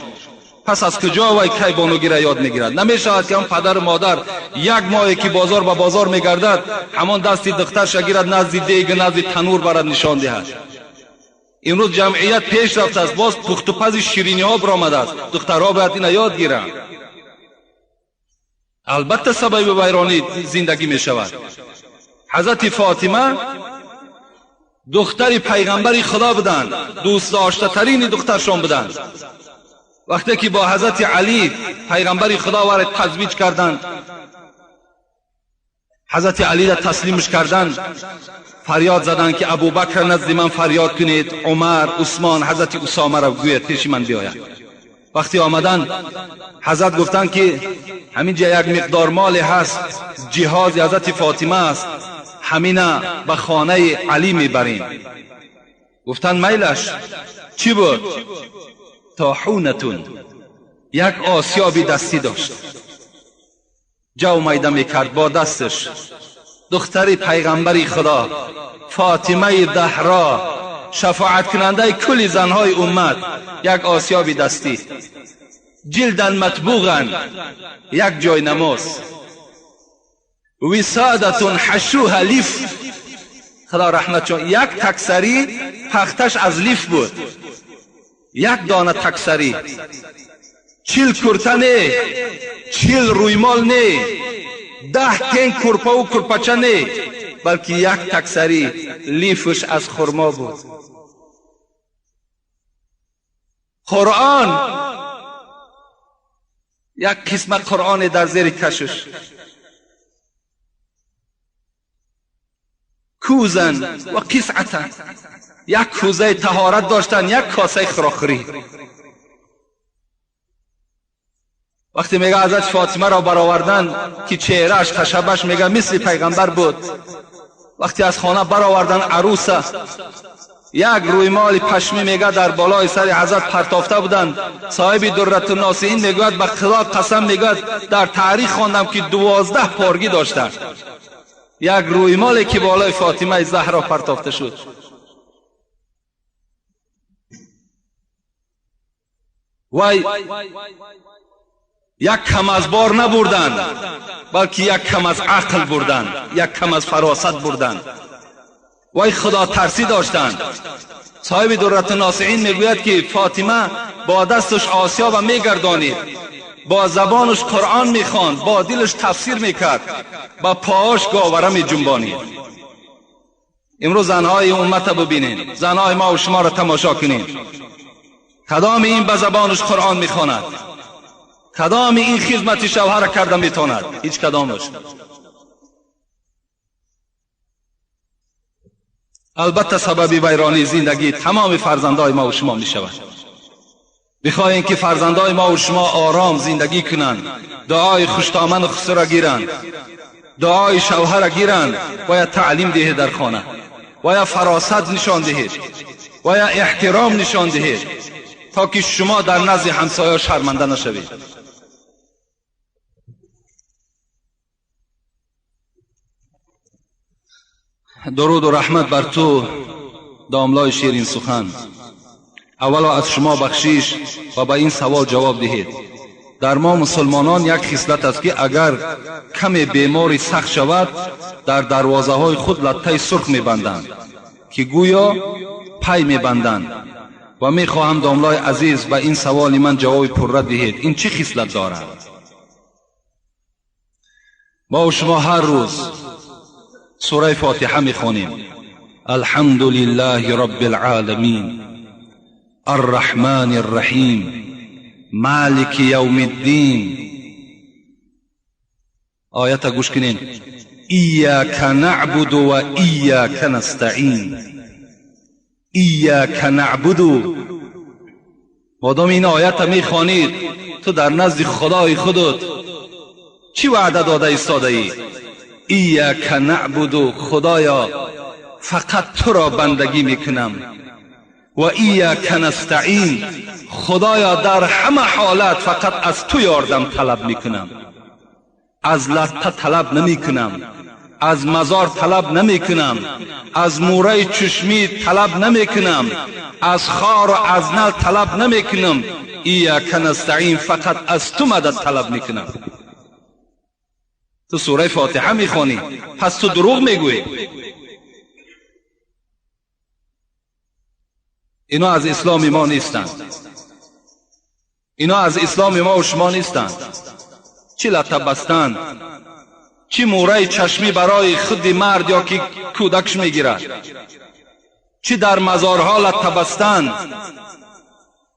[SPEAKER 1] Пас аз куҷо вай кай бонугира ёд мегирад? Намешавад ки ҳам падару модар як моҳе ки бозор ба бозор мегардад, ҳамон дасти духтарша гирад, назди дег, назди танур барад, нишон диҳад. Имрӯз ҷамъият пеш рафтааст, боз пухтупази шириниҳо биромадааст. Духтарҳо бояд ина ёд гиранд. Албатта сабаби вайронӣ зиндагӣ мешавад. Ҳазрати Фотима духтари пайғамбари Худо буданд, дӯстдоштатарини духтаршон буданд. Вақте ки бо ҳазрати Алӣ пайғамбари Худо вара тазвиҷ карданд, ҳазрати Алиро таслимш карданд, фарёд заданд ки Абубакр назди ман фарёд кунед, Умар, Усмон, ҳазрати Усомаро гӯяд пеши ман биёяд. Вақте омаданд, ҳазрат гуфтанд ки ҳамин ҷа як миқдор моле ҳаст, ҷиҳози ҳазрати Фотима аст, ҳамина ба хонаи Алӣ мебарем. Гуфтанд майлаш. Чӣ буд? Тохунатун, як осиёби дастӣ дошт, ҷав майда мекард бо дасташ. Духтари пайғамбари Худо Фотимаи Заҳро, шафоаткунандаи кулли занҳои уммат, як осиёби дастӣ, ҷилдан матбуған, як ҷой намоз, висодатун ҳашуҳа лиф, Худо раҳмат чун як таксарӣ пахташ аз лиф буд, як дона таксарӣ, 40 курта не, 40 рӯймол не, 10 тен курпаву курпача не, балки як таксарӣ лифш аз хурмо буд. Қуръон, як қисма Қуръоне дар зери кашш, кӯзан ва қисъатан, як кӯзаи таҳорат доштанд, як косаи хӯрокхӯрӣ. Вақте мега ҳазрати Фотимаро бароварданд ки чеҳрааш хашабаш мега мисли пайғамбар буд, вақте аз хона бароварданд арӯса, як рӯймоли пашмӣ мега дар болои сари ҳазрат партофта буданд. Соҳиби Дурратунносиин мегӯяд ба Худо қасам, мегӯяд дар таърих хондам ки 12 поргӣ доштанд. Як рӯймоле ки болои Фотимаи Заҳро партофта шуд. Вай як кам аз бор набурданд, балки як кам аз ақл бурданд, як кам аз фаросат бурданд. Вай худотарсӣ доштанд. Соҳиби Дурратунносиин мегӯяд ки Фотима бо дасташ осиёба мегардонид, бо забонаш Қуръон мехонд, бо дилаш тафсир мекард, ба поаш говара меҷунбонид. Имрӯз занҳои уммата бубинем, занҳои мо ва шуморо тамошо кунем. Кадоми ин ба забонаш Қуръон мехонад? Кадоми ин хизмати шавҳара карда метавонад? Ҳеҷ кадомаш. Албатта сабаби вайронии зиндагии тамоми фарзандои мо ва шумо мешавад. Бихоҳем ки фарзандои мо ва шумо ором зиндагӣ кунанд, дуои хуштоману хусура гиранд, дуои шавҳара гиранд, бояд таълим диҳед дар хона, бояд фаросат нишон диҳед, бояд эҳтиром нишон диҳед, то ки шумо дар назди ҳамсоя шарманда нашавед. Дуруду раҳмат бар ту, домлои ширин сухан. Аввало аз шумо бахшиш ва ба ин савол ҷавоб диҳед. Дар мо мусулмонон як хислат аст ки агар каме бемори сахт шавад, дар дарвозаҳои худ латтаи сурх мебанданд, ки гӯё пай мебанданд. Ва мехоҳам домлои азиз ба ин саволи ман ҷавоби пурра диҳед. Ин чӣ хислат дорад? Мо шумо ҳар рӯз сураи Фотиҳа мехонем. Алҳамду лиллаҳи роббил оламин, арраҳмани рраҳим, малики явмиддин. Оята гӯш кунем. Ияка наъбуду ва ияка настаин. Ияка наъбуду. Модоми ин оята мехонид, ту дар назди Худои худут чӣ ваъда дода истодаӣ? Ияка наъбуду, Худоё, фақат туро бандагӣ мекунам, و ایاک نستعین. خدایا در همه حالت فقط از تو یاردم طلب میکنم، از لطه طلب نمیکنم، از مزار طلب نمیکنم، از موره چشمی طلب نمیکنم، از خار و از نل طلب نمیکنم. ایاک نستعین، فقط از تو مدد طلب میکنم. تو سوره فاتحه میخوانی، پس تو دروغ میگویی. اینا از اسلام ما نیستند، اینا از اسلام ما و شما نیستند. چی لطه بستن، چی موره چشمی برای خود مرد یا که کودکش میگیرد، چی در مزارها لطه بستن،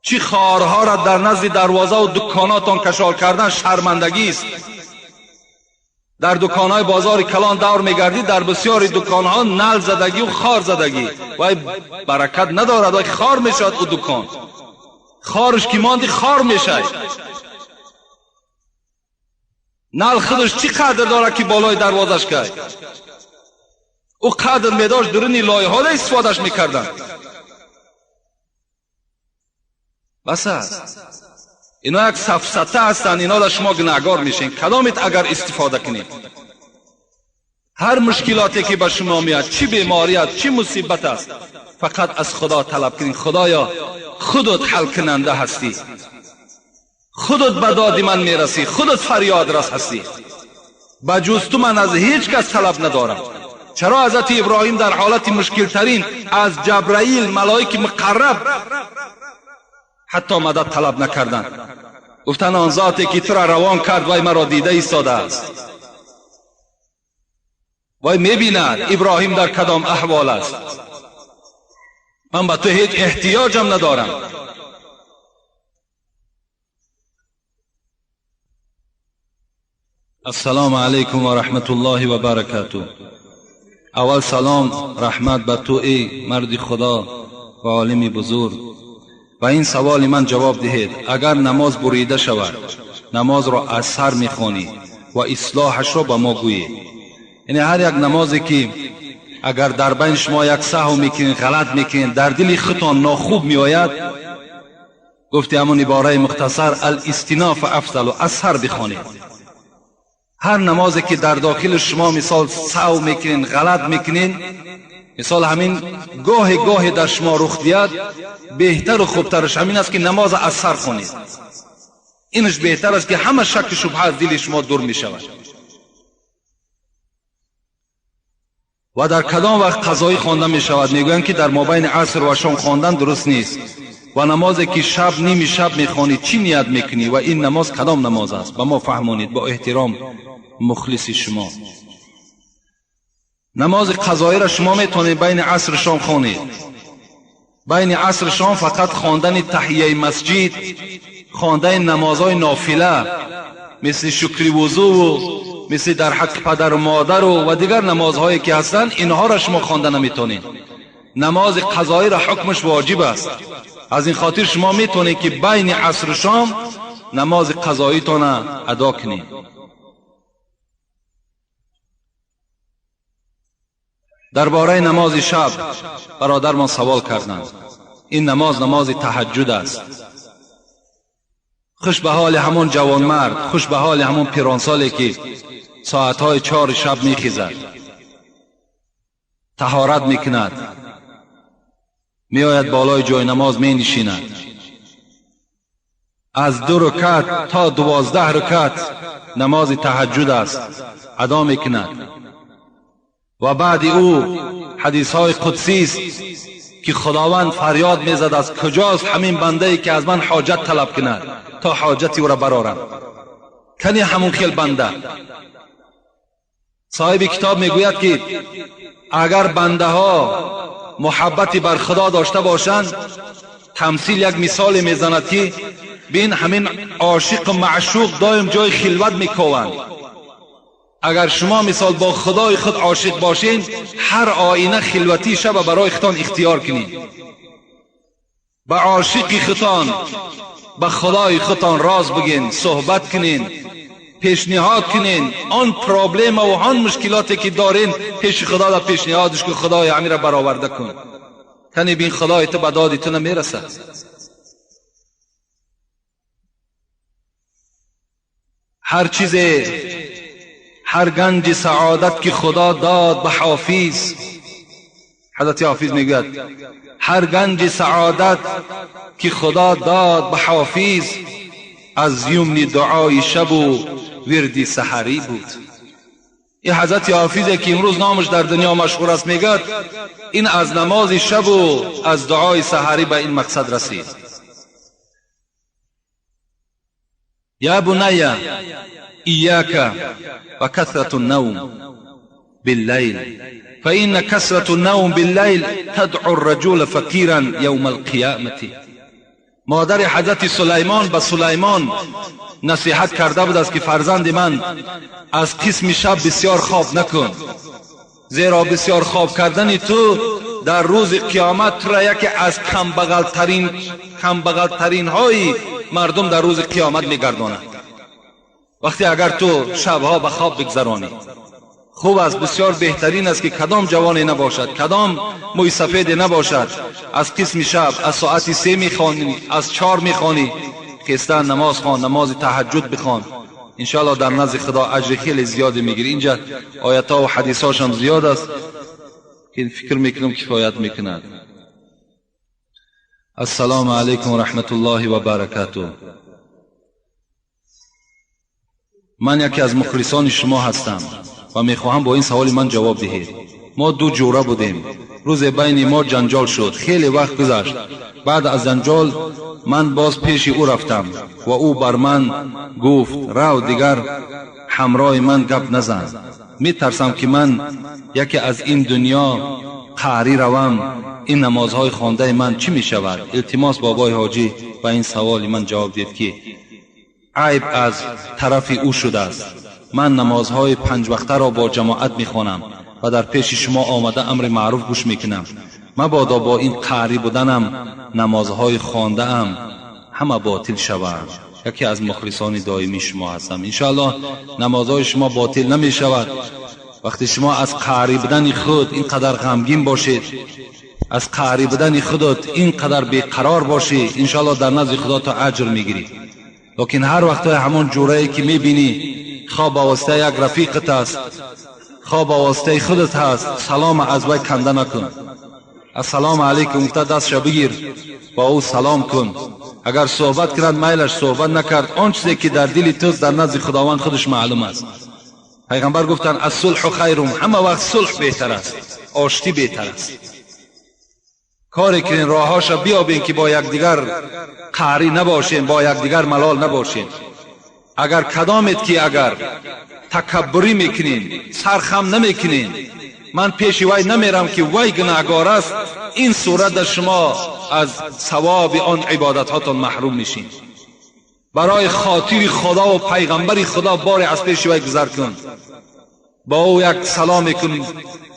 [SPEAKER 1] چی خارها را در نزد دروازه و دکاناتان کشال کردن شرمندگی است. در دکانهای بازار کلان دور میگردی، در بسیاری دکانها نل زدگی و خار زدگی، وای برکت ندارد، وای خار میشد او دکان، خارش که ماندی خار میشد. نل خودش چی قدر دارد که بالای دروازش کرد؟ او قدر میداشت درونی لایه ها استفادهش میکردن. بس است. اینا یک سفسطه هستند، اینا در شما گناهگار میشین کدامت اگر استفاده کنید. هر مشکلاتی که به شما میاد، چی بیماری است، چی مصیبت است، فقط از خدا طلب کنید. خدایا خودت حل کننده هستی، خودت به داد من میرسی، خودت فریاد رس هستی، به جز تو من از هیچ کس طلب ندارم. چرا حضرت ابراهیم در حالت مشکل ترین از جبرائیل ملائک مقرب حتی مدد طلب نکردند؟ گفتن آن ذاتی که تو را روان کرد وای مرا دیده ایستاده است، وای میبیند ابراهیم در کدام احوال است، من به تو هیچ احتیاجم ندارم. السلام علیکم و رحمت الله و برکاته. اول سلام رحمت به تو ای مرد خدا و عالم بزرگ. و این سوال من جواب دهید: اگر نماز بریده شود نماز را از سر میخوانی و اصلاحش را به ما گویید. یعنی هر یک نمازی که اگر در بین شما یک سهو میکنید، غلط میکنید، در دل خودتان ناخوب میآید، گفتی همون عباره مختصر الاستناف افضل، از سر بخوانید. هر نمازی که در داخل شما مثال سهو میکنین، غلط میکنین، مثال همین گاه گاه در شما رخ دیاد، بهتر و خوبترش همین است که نماز از سر خوانید. اینش بهتر است که همه شک شبهه از دل شما دور می شود. و در کدام وقت قضایی خوانده می شود؟ میگویند که در مابین عصر و شام خواندن درست نیست. و نمازی که شب نیمی شب میخوانی چی نیت میکنی و این نماز کدام نماز است؟ به ما فهمانید با احترام، مخلص شما. نماز قضایی را شما میتونید بین عصر شام خوانید. بین عصر شام فقط خواندن تحیه مسجد، خواندن نمازهای نافله مثل شکر وضو و مثل در حق پدر و مادر و دیگر نمازهایی که هستند، اینها را شما خوانده نمیتونید. نماز قضایی را حکمش واجب است. از این خاطر شما میتونید که بین عصر و شام نماز قضاییتان ادا کنید. درباره نماز شب برادر ما سوال کردند. این نماز نماز تهجد است. خوش به حال همون جوانمرد، خوش به حال همون پیرانسالی که ساعتهای 4 شب میخیزد، طهارت میکند، میآید بالای جای نماز می نشیند، از 2 رکعت تا 12 رکعت نماز تهجد است ادا میکند. و بعد او حدیث های قدسی است که خداوند فریاد میزد از کجاست همین بنده ای که از من حاجت طلب کند تا حاجتی او را برآرم. کنی همون خیل بنده. صاحب کتاب میگوید که اگر بنده ها محبتی بر خدا داشته باشند، تمثیل یک مثال میزند که بین همین عاشق و معشوق دایم جای خلوت میکوند. اگر شما مثال با خدای خود عاشق باشین، هر آینه خلوتی شب برای خودتان اختیار کنید. به عاشق خودتان، به خدای خودتان راز بگین، صحبت کنین، پیشنهاد کنین. آن پرابلم و آن مشکلاتی که دارین پیش خدا را پیشنهادش که خدای امیر را برآورده کن. Кани бин худои ту ба доди ту намерасад. Ҳар чизе, ҳар ганҷи саодат ки Худо дод ба Ҳофиз, ҳазрати Ҳофиз мегӯяд, ҳар ганҷи саодат ки Худо дод ба Ҳофиз, аз юмни дуои шабу вирди саҳарӣ буд. Ин ҳазрати Ҳофизе ки имрӯз номаш дар дунё машҳур аст, мегӯяд ин аз намози шабу аз дуои саҳарӣ ба ин мақсад расид. Я буная, ияка ва касрату навм биллайл, фаинна касрату навм биллайл тадъу рраҷула фақиран явма алқиёмати. Модари ҳазрати Сулаймон ба Сулаймон насиҳат карда будаст, ки фарзанди ман, аз қисми шаб бисёр хоб накун, зеро бисёр хоб кардани ту дар рӯзи қиёмат тура яке аз камбағалтаринҳои мардум дар рӯзи қиёмат мегардонад. Вақте агар ту шабҳо ба хоб бигзаронӣ, хуб аст, бисёр беҳтарин аст, ки кадом ҷавоне набошад, кадом мӯи сафеде набошад, аз қисми шаб, аз соати 3 мехонӣ, аз 4 мехонӣ, хеста намоз хон, намози таҳаҷҷуд бихон, иншоаллоҳ дар назди Худо аҷри хеле зиёде мегирӣ. Инҷа оятҳо ва ҳадисҳошам зиёд аст, ки фикр мекунам кифоят мекунад. Ассалому алайкум ва раҳматуллоҳи ва баракатуҳ. Ман яке аз мухлисони шумо ҳастам ва мехоҳам бо ин саволи ман ҷавоб диҳед. Мо ду ҷура будем. Рӯзе байни мо ҷанҷол шуд. Хеле вақт гузашт. Баъд аз ҷанҷол ман боз пеши ӯ рафтам ва ӯ бар ман гуфт: рав, дигар ҳамроҳи ман гап назан. Метарсам, ки ман яке аз ин дунё қаҳрӣ равам. Ин намозҳои хондаи ман чӣ мешавад? Илтимос, бобои ҳоҷӣ, ба ин саволи ман ҷавоб диҳед, ки айб аз тарафи ӯ шудааст. Ман намозҳои панҷвақтаро бо ҷамоат мехонам ва дар пеши шумо омада амри маъруф гӯш мекунам. Мабодо бо ин қаҳрӣ буданам намозҳои хондаам ҳама ботил шаванд. Яке аз мухлисони доимии шумо ҳастам. Иншоаллоҳ намозҳои шумо ботил намешавад. Вақте шумо аз қаҳрӣ будани худ ин қадар ғамгин бошед, аз қаҳрӣ будани худат ин қадар беқарор бошӣ, иншоаллоҳ дар назди Худо ту аҷр мегирӣ. Лекин ҳар вақтҳои ҳамон ҷурае ки мебинӣ, хоб ба воситаи як рафиқат аст, хоб ба воситаи худат ҳаст, салом аз вай канда накун. Ассалому алайкум гуфта дастша бигир, бо ӯ салом кун. Агар суҳбат кунад, майлаш, суҳбат накард, он чизе ки дар дили туст дар назди Худованд худаш маълум аст. Пайғамбар гуфтанд: ассулҳу хайрум, ҳама вақт сулҳ беҳтар аст, оштӣ беҳтар аст. Коре кунем, роҳҳоша биёбем, ки бо якдигар қаҳрӣ набошем, бо якдигар малол набошем. Агар кадомед ки агар такаббурӣ мекунем, сархам намекунем, ман пеши вай намерам, ки вай гунаҳгор аст, ин сурат дар шумо аз савоби он ибодатҳотон маҳрум мешин. Барои хотири Худо ва пайғамбари Худо боре аз пеши вай гузар кун, бо ӯ як салом мекун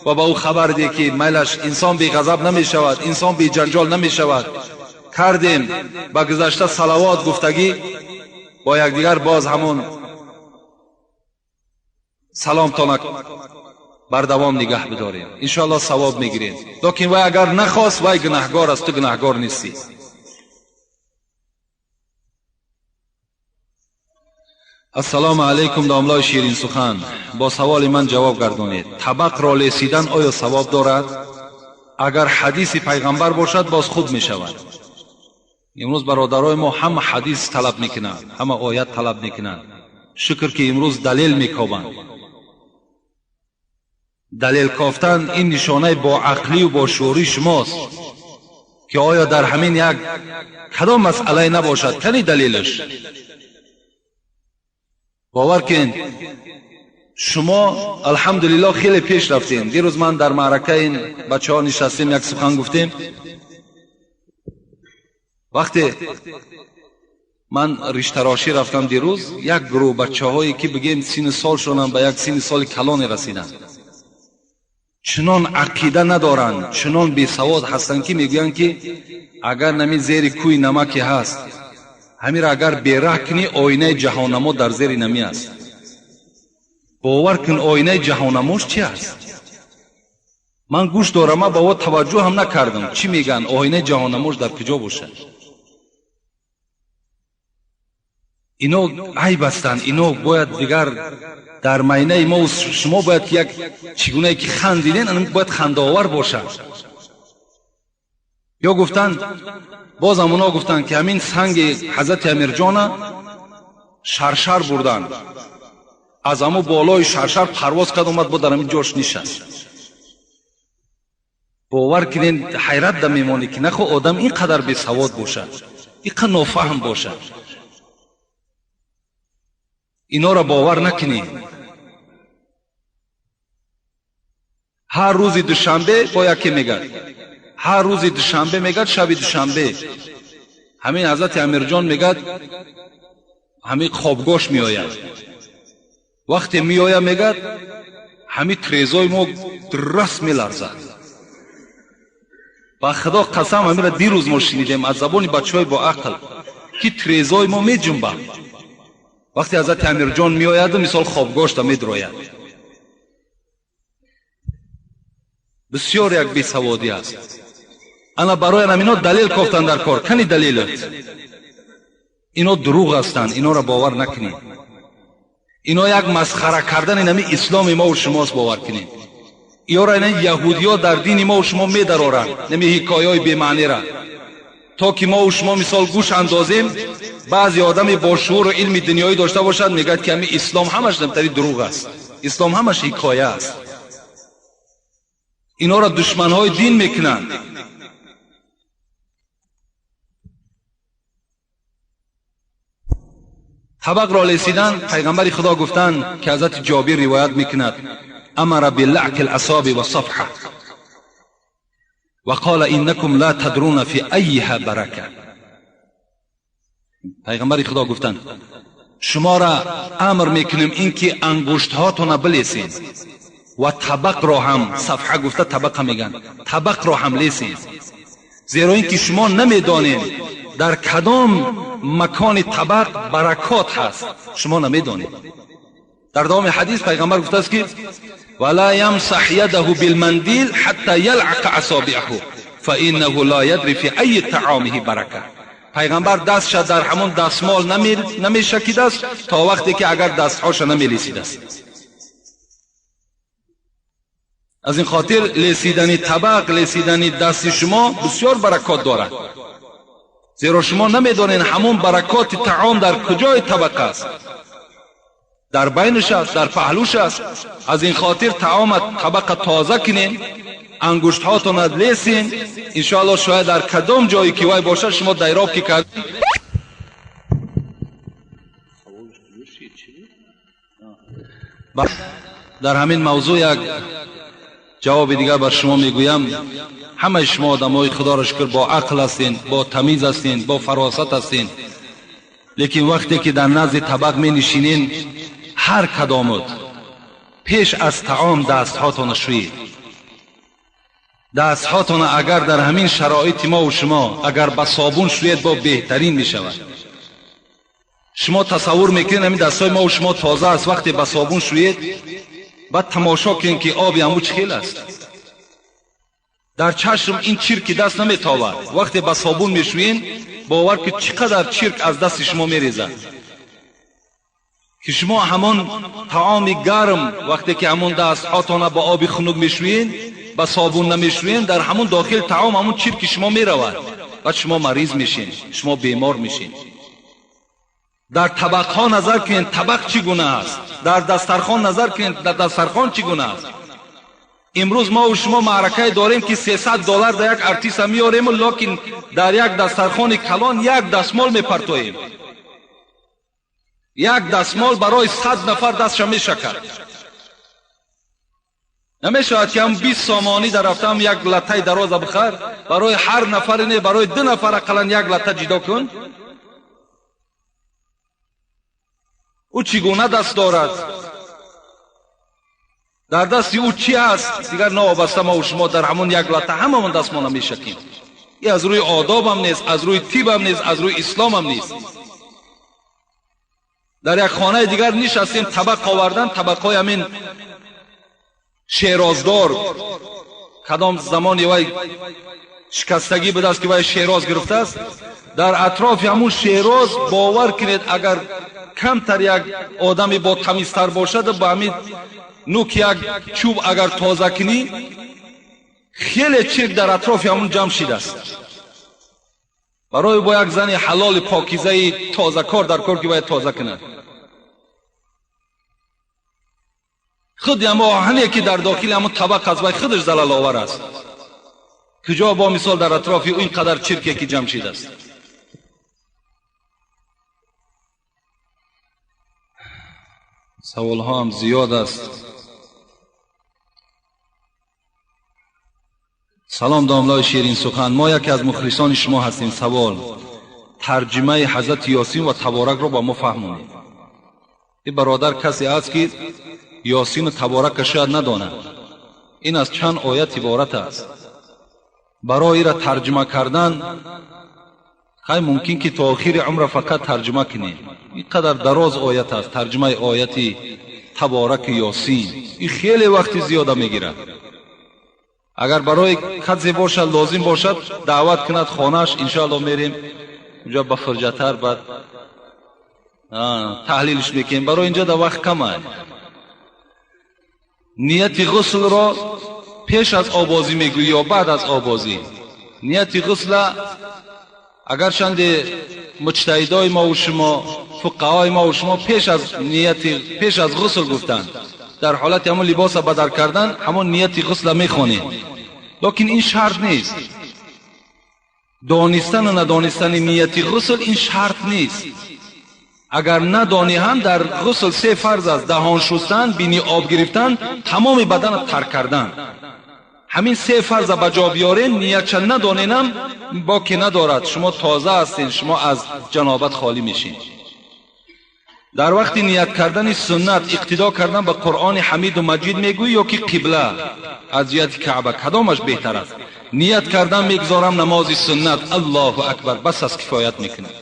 [SPEAKER 1] ва ба ӯ хабар деҳ, ки майлаш, инсон беғазаб намешавад, инсон беҷанҷол намешавад. Кардем ба гузашта салавот гуфтагӣ, бо якдигар боз ҳамон саломтона бардавом нигаҳ бидорем, иншоаллоҳ савоб мегирем. Лекин вай агар нахост, вай гунаҳгор аст, ту гунаҳгор нестӣ. Ассалому алайкум, домлои ширинсухан, бо саволи ман ҷавоб гардонед. Табақро лесидан оё савоб дорад? Агар ҳадиси пайғамбар бошад, боз хуб мешавад. Имрӯз бародарои мо ҳама ҳадис талаб мекунанд, ҳама оят талаб мекунанд. Шукр, ки имрӯз далел мекобанд. Далел кофтан ин нишонаи боақлию бошуурии шумост, ки оё дар ҳамин як кадом масъалае набошад, кани далелаш? Бовар кунед, шумо алҳамдулиллоҳ хеле пеш рафтем. Дирӯз ман дар маъракаи ин бачаҳо нишастем, як сухан гуфтем. Вақте ман риштарошӣ рафтам дирӯз, як гурӯҳ бачаҳое ки бигем синну солшонам ба як синни соли калоне расиданд, чунон ақида надоранд, чунон бесавод ҳастанд, ки мегӯянд, ки агар нами зери кӯи намаке ҳаст, ҳамира агар бераҳ кунӣ, оинаи ҷаҳоннамо дар зери намӣ аст. Бовар кун, оинаи ҷаҳоннамош чи аст? Ман гӯш дорам, ман ба о таваҷҷӯҳ ҳам накардам, чӣ мегӯянд, оинаи ҷаҳоннамош дар куҷо бошад. Ино айб ҳастанд, ино бояд дигар дар майнаи мо шумо бояд ки як чӣ гунае ки хандиден, бояд хандаовар бошад. Ё гуфтанд, боз ҳамоно гуфтанд ки ҳамин санги ҳазрати Амирҷона шаршар бурданд, аз ҳамо болои шаршар парвоз кард, омад бо дар ҳамин ҷош нишаст. Бовар кунед, ҳайрат да мемонед ки нахо одам ин қадар бесавод бошад, ин қадар нофаҳм бошад. Инора бовар накунед. Ҳар рӯзи душанбе бо яке мегӯяд, ҳар рӯзи душанбе мегӯяд, шаби душанбе ҳамин ҳазрати Амирҷон мегӯяд, ҳамин хобгоҳш меояд. Вақте меояд, мегӯяд, ҳамин трезои мо раст меларзад. Ба худо қасам, ҳаминро дирӯз мо шунидем аз забони бачаҳои бо ақл, ки трезои мо меҷунбад. Вақте ҳазрати Амирҷон меояду мисол хобгоҳшда медрояд. Бисёр як бесаводӣ аст. Ана барои ҳамино далел кофтан дар кор. Кани далелот? Ино дурӯғ ҳастанд, инора бовар накунед. Ино як масхара кардани нами исломи мову шумост, бовар кунед. Иёра ина яҳудиё дар дини мову шумо медароранд нами ҳикояҳои бемаънира, то ки мову шумо мисол гӯш андозем. Баъзе одами бо шууру илми дунёӣ дошта бошад, мегӯяд ки ҳами ислом ҳамаш намтари дурӯғ аст, ислом ҳамаш ҳикоя аст. Инора душманҳои дин мекунанд. Табақро лесидан, пайғамбари Худо гуфтанд ки ҳазрати Ҷобир ривоят мекунад: амара билаъки ласоби васафҳа ва қола иннакум ла тадруна фи айиҳа барака. Пайғамбари Худо гуфтанд: шуморо амр мекунем ин ки ангуштҳотона билесен ва табақро ҳам, сафҳа гуфта табақа мегӯянд, табақро ҳам лесен, зеро ин ки шумо намедонед дар кадом макони табақ баракот ҳаст, шумо намедонед. Дар давоми ҳадис пайғамбар гуфтааст ки вала ямсаҳ ядаҳу билмандил ҳатта ялъақа асобиаҳу фаиннаҳу ла ядри фи айи таомиҳи барака. Пайғамбар дастша дар ҳамон дастмол намешакидааст то вақте ки агар дастҳоша намелесидааст. Аз ин хотир лесидани табақ, лесидани дасти шумо бисёр баракот дорад, зеро шумо намедонед ҳамон баракоти таом дар куҷои табақ аст, дар байнаш аст, дар паҳлӯш аст. Аз ин хотир таома табақа тоза кунед, ангуштҳотонат лесин, иншоалло шояд дар кадом ҷое ки вай бошад шумо дайроб ки кардед. Дар ҳамин мавзӯъ як ҷавоби дигар бар шумо мегӯям. Ҳамаи шумо одамои Худоро шукр бо ақл ҳастен, бо тамиз ҳастен, бо фаросат ҳастен, лекин вақте ки дар назди табақ менишинен, ҳар кадомут пеш аз таом дастҳотона шӯед. Дастҳотона агар дар ҳамин шароити мову шумо агар ба собун шӯед, бо беҳтарин мешавад. Шумо тасаввур мекунед ҳамин дастҳои мову шумо тоза аст, вақте ба собун шӯед, баъд тамошо кунед ки оби ҳаму чӣ хел аст. Дар чашм ин чирки даст наметобад. Вақте ба собун мешӯен, бовар ки чӣ қадар чирк аз дасти шумо мерезад, ки шумо ҳамон таоми гарм вақте ки ҳамон дастҳотона ба оби хунук мешӯен, ба собун намешӯен, дар ҳамон дохил таом ҳамон чирки шумо меравад, баъд шумо мариз мешен, шумо бемор мешен. Дар табақҳо назар кунед, табақ чӣ гуна аст, дар дастархон назар кунед, дар дастархон чӣ гуна аст. Имрӯз мову шумо маъракае дорем ки $300 дар як артиста меорему, лекин дар як дастархони калон як дастмол мепартоем. Як дастмол барои 100 нафар дастша мешакад. Намешавад ки ҳам 20 сомонӣ дар рафтаам як латтаи дароза бихар, барои ҳар нафаре не, барои 2 нафар ақаллан як латта ҷидо кун. Ӯ чӣ гуна даст дорад? Дар дасти ӯ чӣ ҳаст? Дигар новобаста мову шумо дар ҳамон як латта ҳамамон дастмона мешакем. И аз рӯи одобам нест, аз рӯи тибам нест, аз рӯи исломам нест. Дар як хонаи дигар нишастем, табақ овардан, табақҳои ҳамин шероздор, Кадом замони вай шикастагӣ будааст, ки вай шероз гирифтааст. Дар атрофи ҳамун шероз, бовар кунед, агар камтар як одаме бо тамизтар бошад, ба ҳамин нук як чӯб агар тоза кунӣ, хеле чирк дар атрофи ҳамун ҷамъ шидааст. Барои бо як зани ҳалоли покизаи тозакор дар кор, ки бояд тоза кунад. Худи ҳамо оҳане, ки дар дохили ҳамун табақ аст, вай худаш залаловар аст. Куҷо бо мисол дар атрофи ин қадар чирке, ки ҷамъ шидааст. Саволҳо ҳам зиёд аст. Салом, домлои ширин сухан, мо яке аз мухлисони шумо ҳастем. Савол: тарҷимаи ҳазрати Ёсин ва Таборакро ба мо фаҳмонед. Ин бародар касе аст, ки Ёсину Таборакка шояд надонад. Ин аз чанд оят иборат аст. Барои ира тарҷима кардан хай мумкин, ки то охири умра фақат тарҷима кунем. Ин қадар дароз оят аст. Тарҷимаи ояти Табораки Ёсин ин хеле вақти зиёда мегирад. Агар барои касе бошад, лозим бошад, даъват кунад хонааш, иншоалло мерем унҷо, ба фурҷатар баъд таҳлилш мекунем. Барои инҷо да вақт кам аст. Нияти ғуслро пеш аз обозӣ мегӯӣ ё баъд аз обозӣ? Нияти ғусла агарчанде муҷтаҳидои мову шумо, фуқаҳои мову шумо пеш аз нияти, пеш аз ғусл гуфтанд, дар ҳолати ҳамон либоса бадар кардан ҳамон нияти ғусла мехонед, лекин ин шарт нест. Донистану надонистани нияти ғусл ин шарт нест. Агар надонӣ ҳам, дар ғусл се фарз аст: даҳон шустан, бини об гирифтан, тамоми баданат тар кардан. Ҳамин се фарза ба ҷо биёрен, ниятша надоненам боке надорад. Шумо тоза ҳастед, шумо аз ҷанобат холӣ мешед. Дар вақти ният кардани суннат иқтидо кардан ба Қуръони Ҳамиду Маҷид мегӯӣ ё ки қибла аз ҷиҳати Каъба, кадомаш беҳтар аст? Ният кардан мегузорам намози суннат, Аллоҳу акбар, бас аст, кифоят мекунад.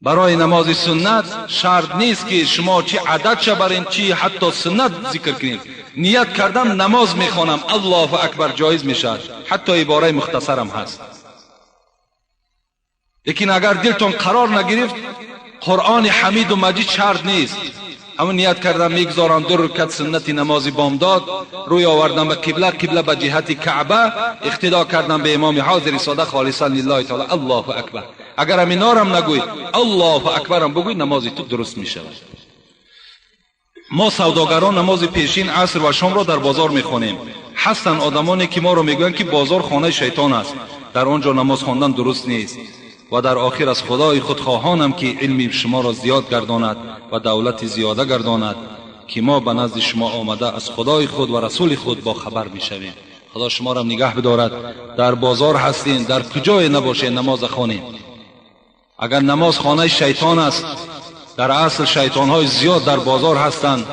[SPEAKER 1] Барои намози суннат шарт нест, ки шумо чи ададша барен, чи ҳатто суннат зикр кунед. Ният кардам намоз мехонам, Аллоҳу акбар, ҷоиз мешавад, ҳатто ибораи мухтасарам ҳаст. Лекин агар дилтон қарор нагирифт, Қуръони Ҳамиду Маҷид шарт нест. Ҳамон ният кардам мегузорам ду рукат суннати намози бомдод, рӯй овардам ба қибла, қибла ба ҷиҳати Каъба, иқтидо кардам ба имоми ҳозири сода, холисан лиллаҳи таъола, Аллоҳу акбар. Агар ҳаминорам нагӯй, Аллоҳу акбарам бигӯй, намози ту дуруст мешавад. Мо савдогарон намози пешин, аср ва шомро дар бозор мехонем. Ҳастанд одамоне, ки моро мегӯянд, ки бозор хонаи шайтон аст, дар он ҷо намоз хондан дуруст нест. Ва дар охир аз Худои худ хоҳонам, ки илми шуморо зиёд гардонад ва давлати зиёда гардонад, ки мо ба назди шумо омада аз Худои худ ва расули худ бохабар мешавем. Худо шуморо нигаҳ бидорад. Дар бозор ҳастем, дар куҷое набошед, намоза хонем. Агар намоз хонаи шайтон аст, дар асл шайтонҳои зиёд дар бозор ҳастанд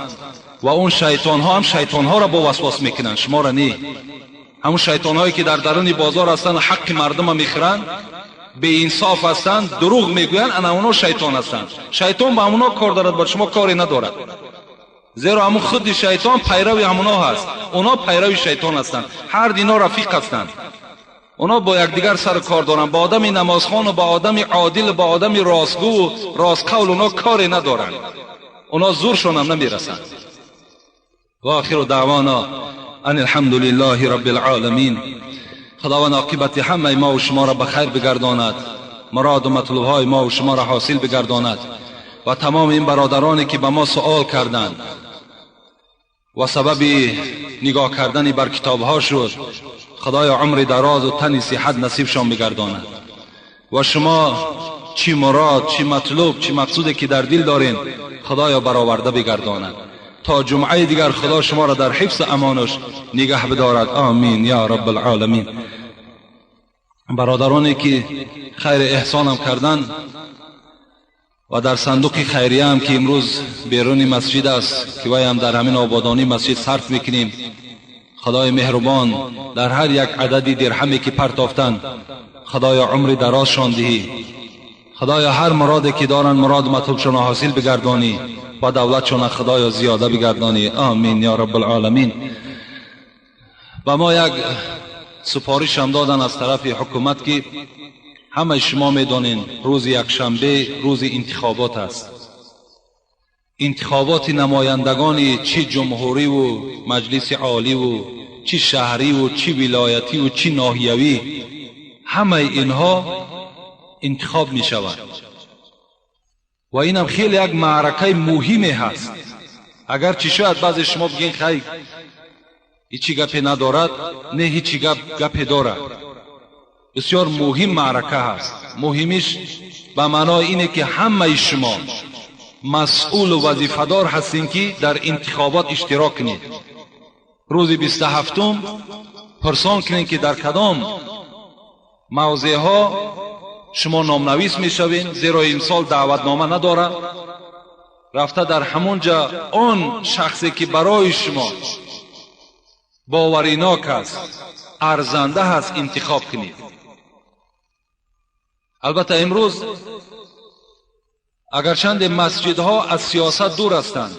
[SPEAKER 1] ва он шайтонҳо ҳам шайтонҳоро бо васвос мекунанд, шуморо не. Ҳамун шайтонҳое, ки дар даруни бозор ҳастанд, ҳаққи мардума мехӯранд, беинсоф ҳастанд, дурӯғ мегӯянд, ана оно шайтон ҳастанд. Шайтон ба ҳамуно кор дорад, ба шумо коре надорад, зеро ҳамун худи шайтон пайрави ҳамуно ҳаст, оно пайрави шайтон ҳастанд. Ҳар дино рафиқ ҳастанд, оно бо якдигар сару кор доранд. Ба одами намозхону ба одами одил, ба одами ростгӯву ростқавл оно коре надоранд, оно зуршонам намерасанд. Ва охиру даъвона ан алҳамду лиллаҳи рабби лоламин. Худованд оқибати ҳамаи мо ва шуморо ба хайр бигардонад, муроду матлубҳои мо ва шуморо ҳосил бигардонад ва тамоми ин бародароне, ки ба мо суол карданд ва сабаби нигоҳ кардани бар китобҳо шуд, Худоё умри дарозу тани сиҳат насибшон бигардонад ва шумо чӣ мурод, чӣ матлуб, чӣ мақсуде, ки дар дил дорем, Худоё бароварда бигардонад. То ҷумъаи дигар Худо шуморо дар ҳифзу амонаш нигаҳ бидорад. Омин ё раббалъоламин. Бародароне, ки хайри эҳсонам карданд ва дар сандуқи хайрияам, ки имрӯз беруни масҷид аст, ки вайам дар ҳамин ободонии масҷид сарф мекунем, Худои меҳрубон дар ҳар як адади дирҳаме, ки партофтанд, Худоё умри дарозшон диҳӣ. Худоё ҳар муроде, ки доранд, муроду матлубшонро ҳосил бигардонӣ ва давлатшона Худоё зиёда бигардонӣ. Омин ё раббалъоламин. Ба мо як супоришам додан аз тарафи ҳукумат, ки ҳамаи шумо медонед, рӯзи якшанбе рӯзи интихобот аст. Интихоботи намояндагони чӣ ҷумҳуриву маҷлиси оливу чӣ шаҳриву чӣ вилоятиву чӣ ноҳиявӣ, ҳамаи инҳо интихоб мешавад ва инам хеле як маъракаи муҳиме ҳаст. Агарчи шояд баъзе шумо бигӯед, хай, ҳечи гапе надорад. Не, ҳечи гап гапе дорад. Бисёр муҳим маърака ҳаст. Муҳимиш ба маънои ине, ки ҳамаи шумо масъулу вазифадор ҳастем, ки дар интихобот иштирок кунед. Рӯзи 27-ум пурсон кунед, ки дар кадом мавзеъҳо шумо номнавис мешавед, зеро имсол даъватнома надорад. Рафта дар ҳамон ҷа он шахсе, ки барои шумо боваринок аст, арзанда ҳаст, интихоб кунед. Албатта, имрӯз агарчанде масҷидҳо аз сиёсат дур ҳастанд,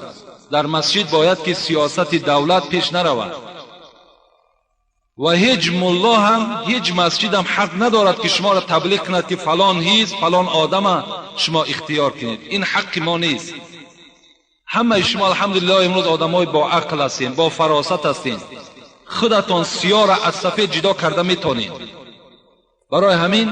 [SPEAKER 1] дар масҷид бояд ки сиёсати давлат пеш наравад ва ҳеҷ мулло ҳам, ҳеҷ масҷидам ҳақ надорад, ки шуморо таблиғ кунад, ки фалон ҳизб, фалон одама шумо ихтиёр кунед. Ин ҳаққи мо нест. Ҳамаи шумо, алҳамдулиллоҳ, имрӯз одамои бо ақл ҳастем, бо фаросат ҳастем, худатон сиёҳро аз сафед ҷудо карда метонед. Барои ҳамин